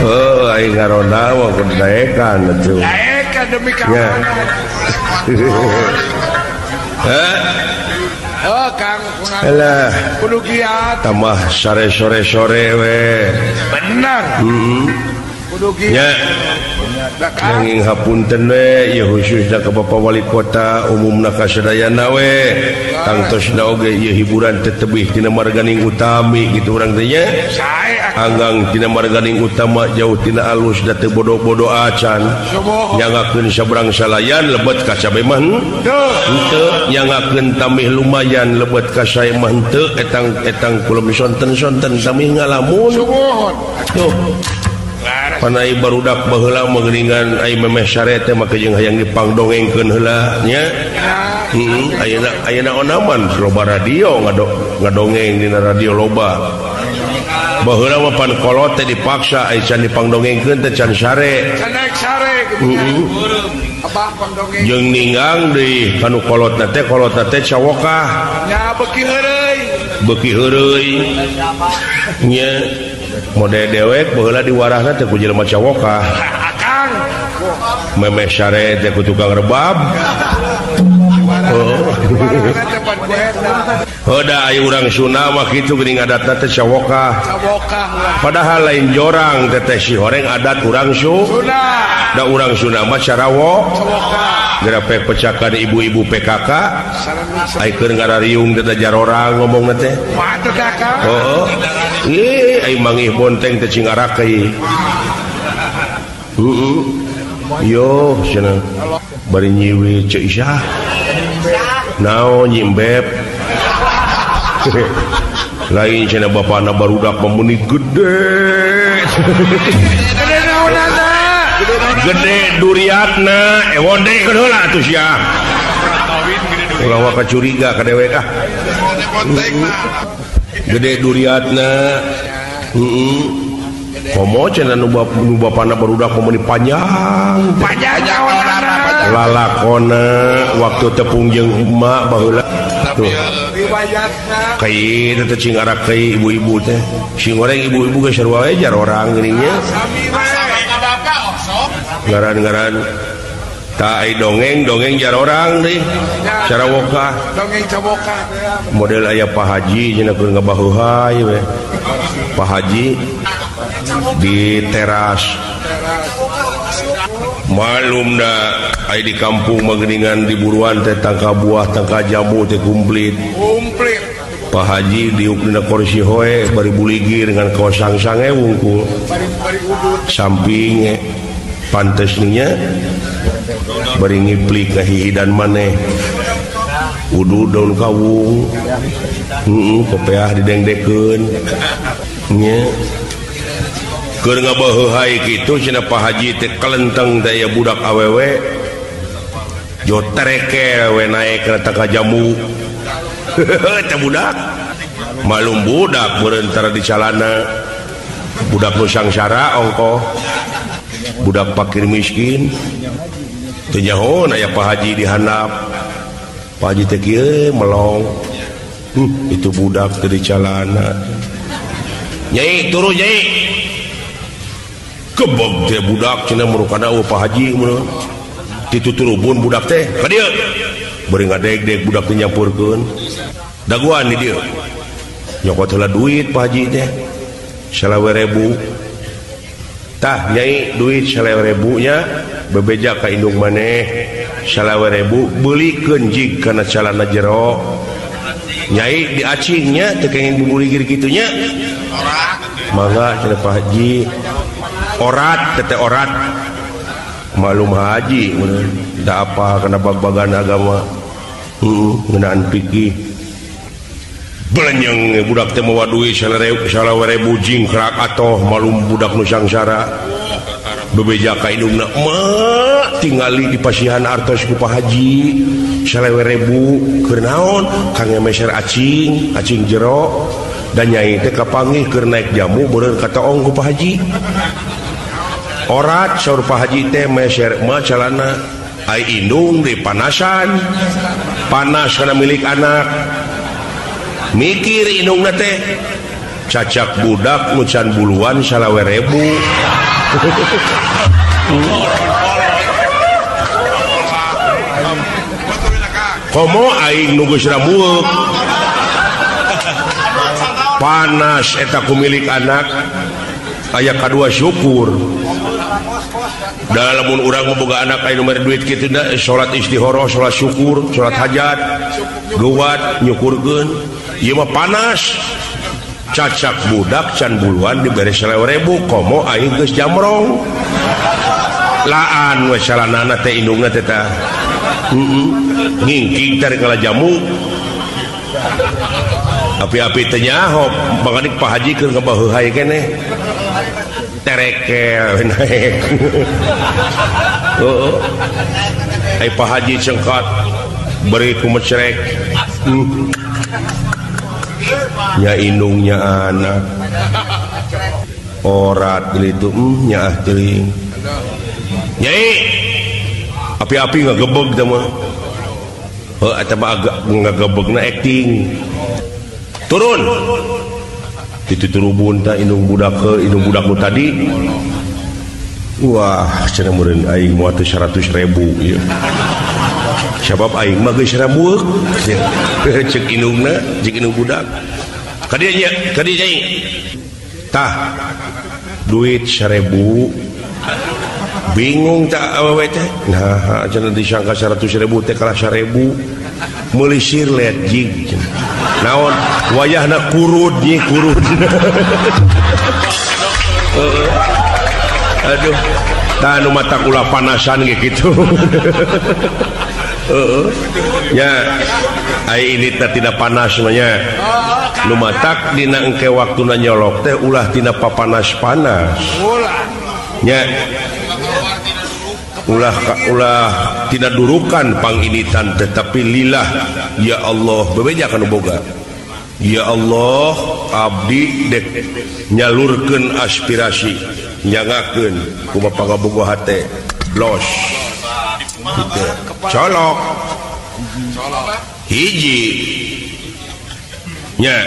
oh aing ngaronda mah kudu daekan atuh daekan demi keamanan. Oh Kang alah kudu giat tambah sare sore-sore we bener kudu giat nya nanging hapunten we ieu khususna ka Bapak Wali Kota umumna ka sadayana we tangtosna oge ieu hiburan teh tebih tina marganing utami kitu urang teh nya anggang tina marganing utama jauh tina alus da teu bodo-bodo acan nyangakeun sabrang salayan lebet ka cabe mah henteu nyangakeun tamih lumayan lebet ka sae mah henteu etang kulum sonten-sonten tamih ngalamun tuh panai barudak baheula mah geuningan ai memeh sare teh make jeung hayang dipangdongengkeun heula nya ayeuna ayeuna onaman loba radio ngadongeng dina radio loba baheula mah pan kolot teh dipaksa ai can dipangdongengkeun teh can sare can naik sare abah pangdongeng jeung ninggang deui kanu kolotna teh cawokah nya beuki heureuy beuki heureuy nya mode dewek baheula diwarahna teh ku jelema cawokah akang memeh sare teh ku tukang rebab oh Hoda ai urang Sunda mah kitu geuning adatna teh cawokah padahal lain jorang teh si horeng adat urang Sunda da urang Sunda mah carawo gerapek pecakan ibu-ibu PKK ai keur ngarariung teh jarorang ngomongna teh oh ih ai mangih bonteng teh cing arake heeh yo cenah bari nyiwi Ceu Isah naon nyimbep lain cenah bapana barudak meuni gede gede naonana gede duriatna ewonde heula atuh sia ulah waka curiga ka dewek ah gede duriatna heeh komo cenah nu bapana barudak meuni panjang panjang naonana lalakona waktu tepung jeung emak baheula tuh riwayatna kai teh cing arake ibu-ibu teh sing goreng ibu-ibu geus sarua we jar orang geuning nya ngaran-ngaran ta ai dongeng-dongeng jar orang deui cara wokah dongeng cawokah model aya Pak Haji cenah keur ngabaheuhay we Pak Haji di teras malum da ai di kampung mah geuningan di buruan teh tangka buah tangka jambu teh komplit komplit Pak Haji diuk dina kursi hoe bari buligir dengan kaos sangsange wungkul samping pantes nya bari ngiplik kahihidan maneh udu daun kawung heeh kopeah didengdekeun nya keur ngabaheuhay kitu cenah Pak Haji teh kelenteng teh aya budak awewe jotereke we naek kana tangka jambu teh budak malum budak beureun di calana budak nu sangsara ongkoh budak pakir miskin teu nyaho aya Pak Haji di handap Pak Haji teh kieu melong itu budak teh di calana nyai turun nyai kebog teh budak cenah merukana eueuh Pak Haji mun dituturubun budak teh ka dieu beuring ngadeg-deg budak teh nyampurkeun daguan di dieu nyokot heula duit Pak Haji teh 20.000 tah nyai duit 20.000 nya bebeja ka indung maneh 20.000 beulikeun jig kana calana jero nyai diacingnya teu kenging bubuligir kitu nya mangga cenah Pak Haji orat tete orat malum haji da apa kana bag-bagan agama ngeunaan fikih belenyeng budak teh mawa duit 20.000 jingkrak atoh malum budak nu sangsara bebeja ka indungna emak tingali di pasihan artos ku Pak Haji 20.000 keur naon kangge meser acing acing jero dan nyai teh kapanggih keur naik jamu beureun katoong ku Pak Haji Orat saur Pak Haji teh meser mah calana ai indung dipanasan. Panas kana milik anak. Mikir indungna teh cacak budak nu can buluan 20.000. Komo aing nu geus ramueuk. Panas eta ku milik anak. Aya kadua syukur. Da lamun urang boga anak aya nu mere duit kitu da salat istihoroh, salat syukur, salat hajat, geuwat nyukurkeun. Ieu mah panas. Cacak budak can buluan dibere 20.000 komo aing geus jamrong. Laan we salanana teh indungna teh tah. Ngingking teh kala jamu. Api-api teh nyaho bangadik Pak Haji keur ngabaheuhay keneh. Terekel naek. Heeh. Ai Pak Haji cengkat beri kumecrek. Nya indungnya anak. Orat itu nyaah teuing. Nyai api-api ngagebeg teh mah. Heuh eta mah agak ngagebegna acting. Turun. Titu turubun tah indung budak heuh indung budak nu tadi. Wah, cenah meureun aing moal teh 100.000 ieu. Sabab aing mah geus ramueuk. Ceuk indungna, ceuk indung budak. Ka dieu nya, ka dieu nyai. Tah duit 1.000. Bingung tak awewe teh. Nah, cenah disangka 100.000 teh kalah 1.000. Meuli sirlet jig cenah. Naon wayahna kurud nyi kurud. Aduh, tah nu mata kula panasan ge kitu. Heeh. Nya ai ini teh tidak panas mah nya. Nu matak dina engke waktuna nyolok teh ulah tina papanas-panas. Nya ulah ulah tidak durukan panginitan tetapi lillah ya Allah bebeja kanu boga ya Allah abdi dek nyalurkeun aspirasi nyangakeun kumaha pangabogoh hate los gitu. Colok hiji nya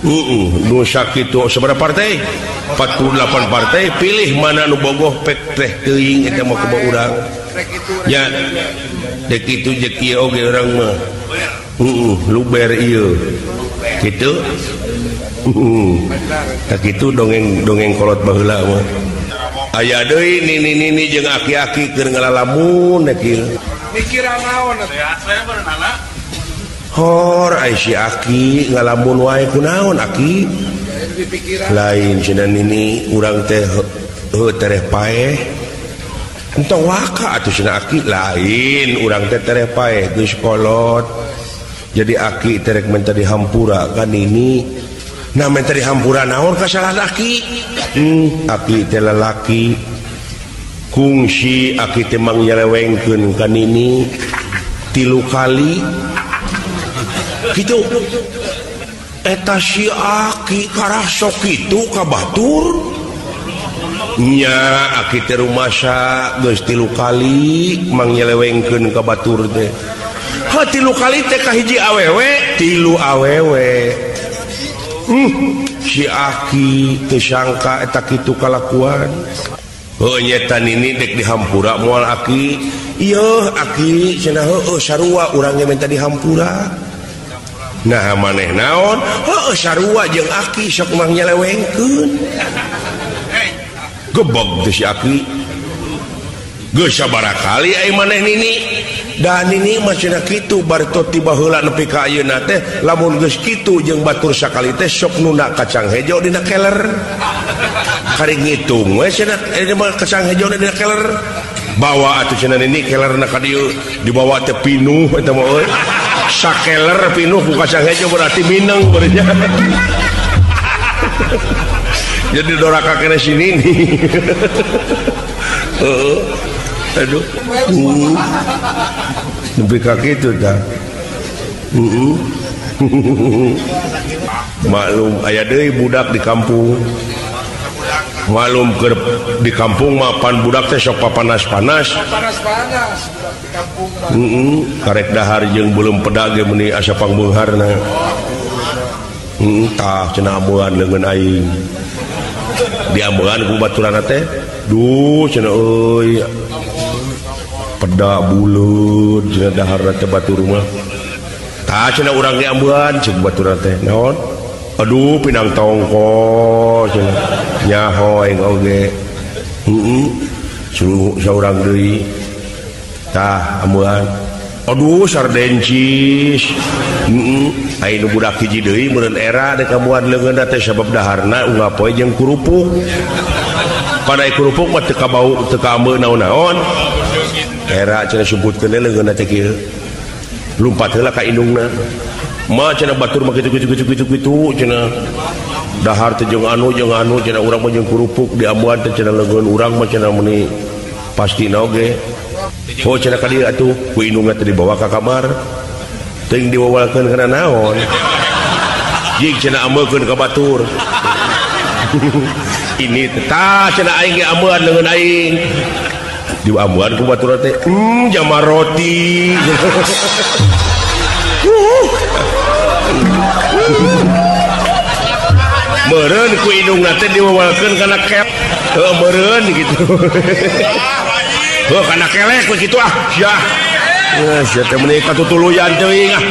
nu sakitu sabaraha partai 48 partai pilih mana nu bogoh pek teh teuing eta mah kumaha urang nya dek kitu jeung ieu oge urang mah luber ieu kitu tah kitu dongeng kolot baheula mah aya deui nini-nini jeung aki-aki keur ngalalamun kieu mikiran naon atuh hor ai si aki ngalamun wae kunaon aki lain cenah nini urang teh heuh tereh paeh entong waka atuh cenah aki lain urang teh tereh paeh geus kolot jadi aki terek minta dihampura kan nini nah minta dihampura naon kasalahan aki aki teh lalaki kungsi aki teh mang nyelewengkeun ka nini 3 kali gitu eta si aki karasok kitu ka batur nya aki teh rumasa geus 3 kali mang nyelewengkeun ka batur teh ha 3 kali teh ka hiji awewe 3 awewe si aki teu sangka eta kitu kalakuan heuh nyeta nini dek dihampura moal aki ieu aki cenah heueuh sarua urang ge minta dihampura nah maneh naon heueuh sarua jeung aki sok mah nyelewengkeun gebog teh si aki geus sabaraha kali ai maneh nini da nini mah cenah kitu barito ti baheula nepi ka ayeuna teh lamun geus kitu jeung batur sakali teh sok nunda kacang hejo dina keler kari ngitung we cenah eta mah kacang hejo dina keler bawa atuh cenah nini kelerna ka dieu dibawa teh pinuh eta mah euy sakeler pinuh ku kacang hejo berarti mineng berarti. Jadi doraka kene sini nih. Aduh. Nepi ka kitu tah. Maklum aya deui budak di kampung. Malum keur di kampung mah pan budak teh sok papanas-panas. Panas-panas budak di kampung mah. Heeh, karek dahar jeung beuleum peda ge meuni asa pangbeungharna. Heeh, tah cenah ambean leungeun aing. Diambean ku baturanna teh, duh cenah euy. Peda buleud cenah daharna teh batur mah. Tah cenah urang ge ambean ceuk baturanna teh. Naon? Aduh pinang tongko cenah. Nyaho aing oge. Heeh. Saurang deui. Tah ambean. Aduh sardencis. Heeh. Aing nu budak hiji deui meureun era dek ambean leungeunna teh sabab daharna unggal poe jeung kerupuk. Padai kerupuk mah teu kabau teu kaambeun naon-naon. Era cenah sumputkeun leungeunna teh kieu. Lumpat heula ka indungna. Mah cenah batur mah kitu kitu kitu kitu kitu cenah. Dahar teh jeung anu cenah urang mah jeung kerupuk diambuan teh cenah leungeun urang mah cenah meuni pastina oge. Oh cenah ka dieu atuh ku indungna teh dibawa ka kamar. Teuing diwawalkeun kana naon. Jig cenah ambekeun ka batur. Ini tah cenah aing ge ambean leungeun aing. Diambuan ku batur teh, jama roti. Meureun ku indungna teh diwawalkeun kana kep. Heuh meureun gitu. Heuh kana kelek we kitu ah. Sia. Sia teh meuni katutuluyan teuing ah.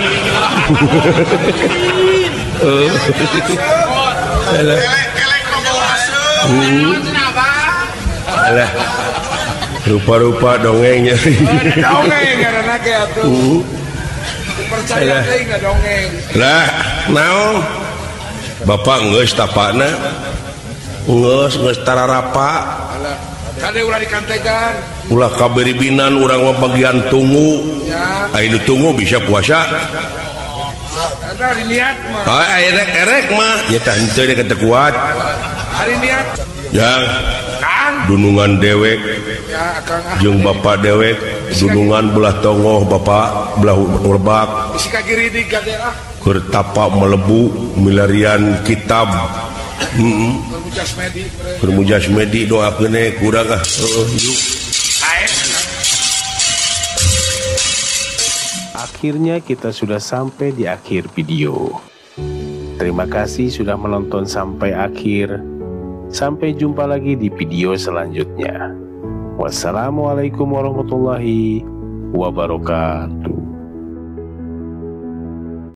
Alah. Alah. Rupa-rupa dongengnya. Dongeng karena ge atuh. Percaya teuing dongeng. Lah, naon? Bapak geus tapana. Geus geus tararapa. Alah, kade ulah dikantegan. Ulah kaberibinan urang mah bagian tunggu. Aya nu tunggu bisa puasa. Ada niat mah. Ah, erek-erek mah. Ya tah henteu deh teu kuat. Hari niat. Yang dunungan dewek jeung bapak dewek dunungan belah tongoh bapak belah lebak keur tapa melebu milarian kitab keur mujasmedi doakeun kurang ah. Akhirnya kita sudah sampai di akhir video. Terima kasih sudah menonton sampai akhir. Sampai jumpa lagi di video selanjutnya. Wassalamualaikum warahmatullahi wabarakatuh.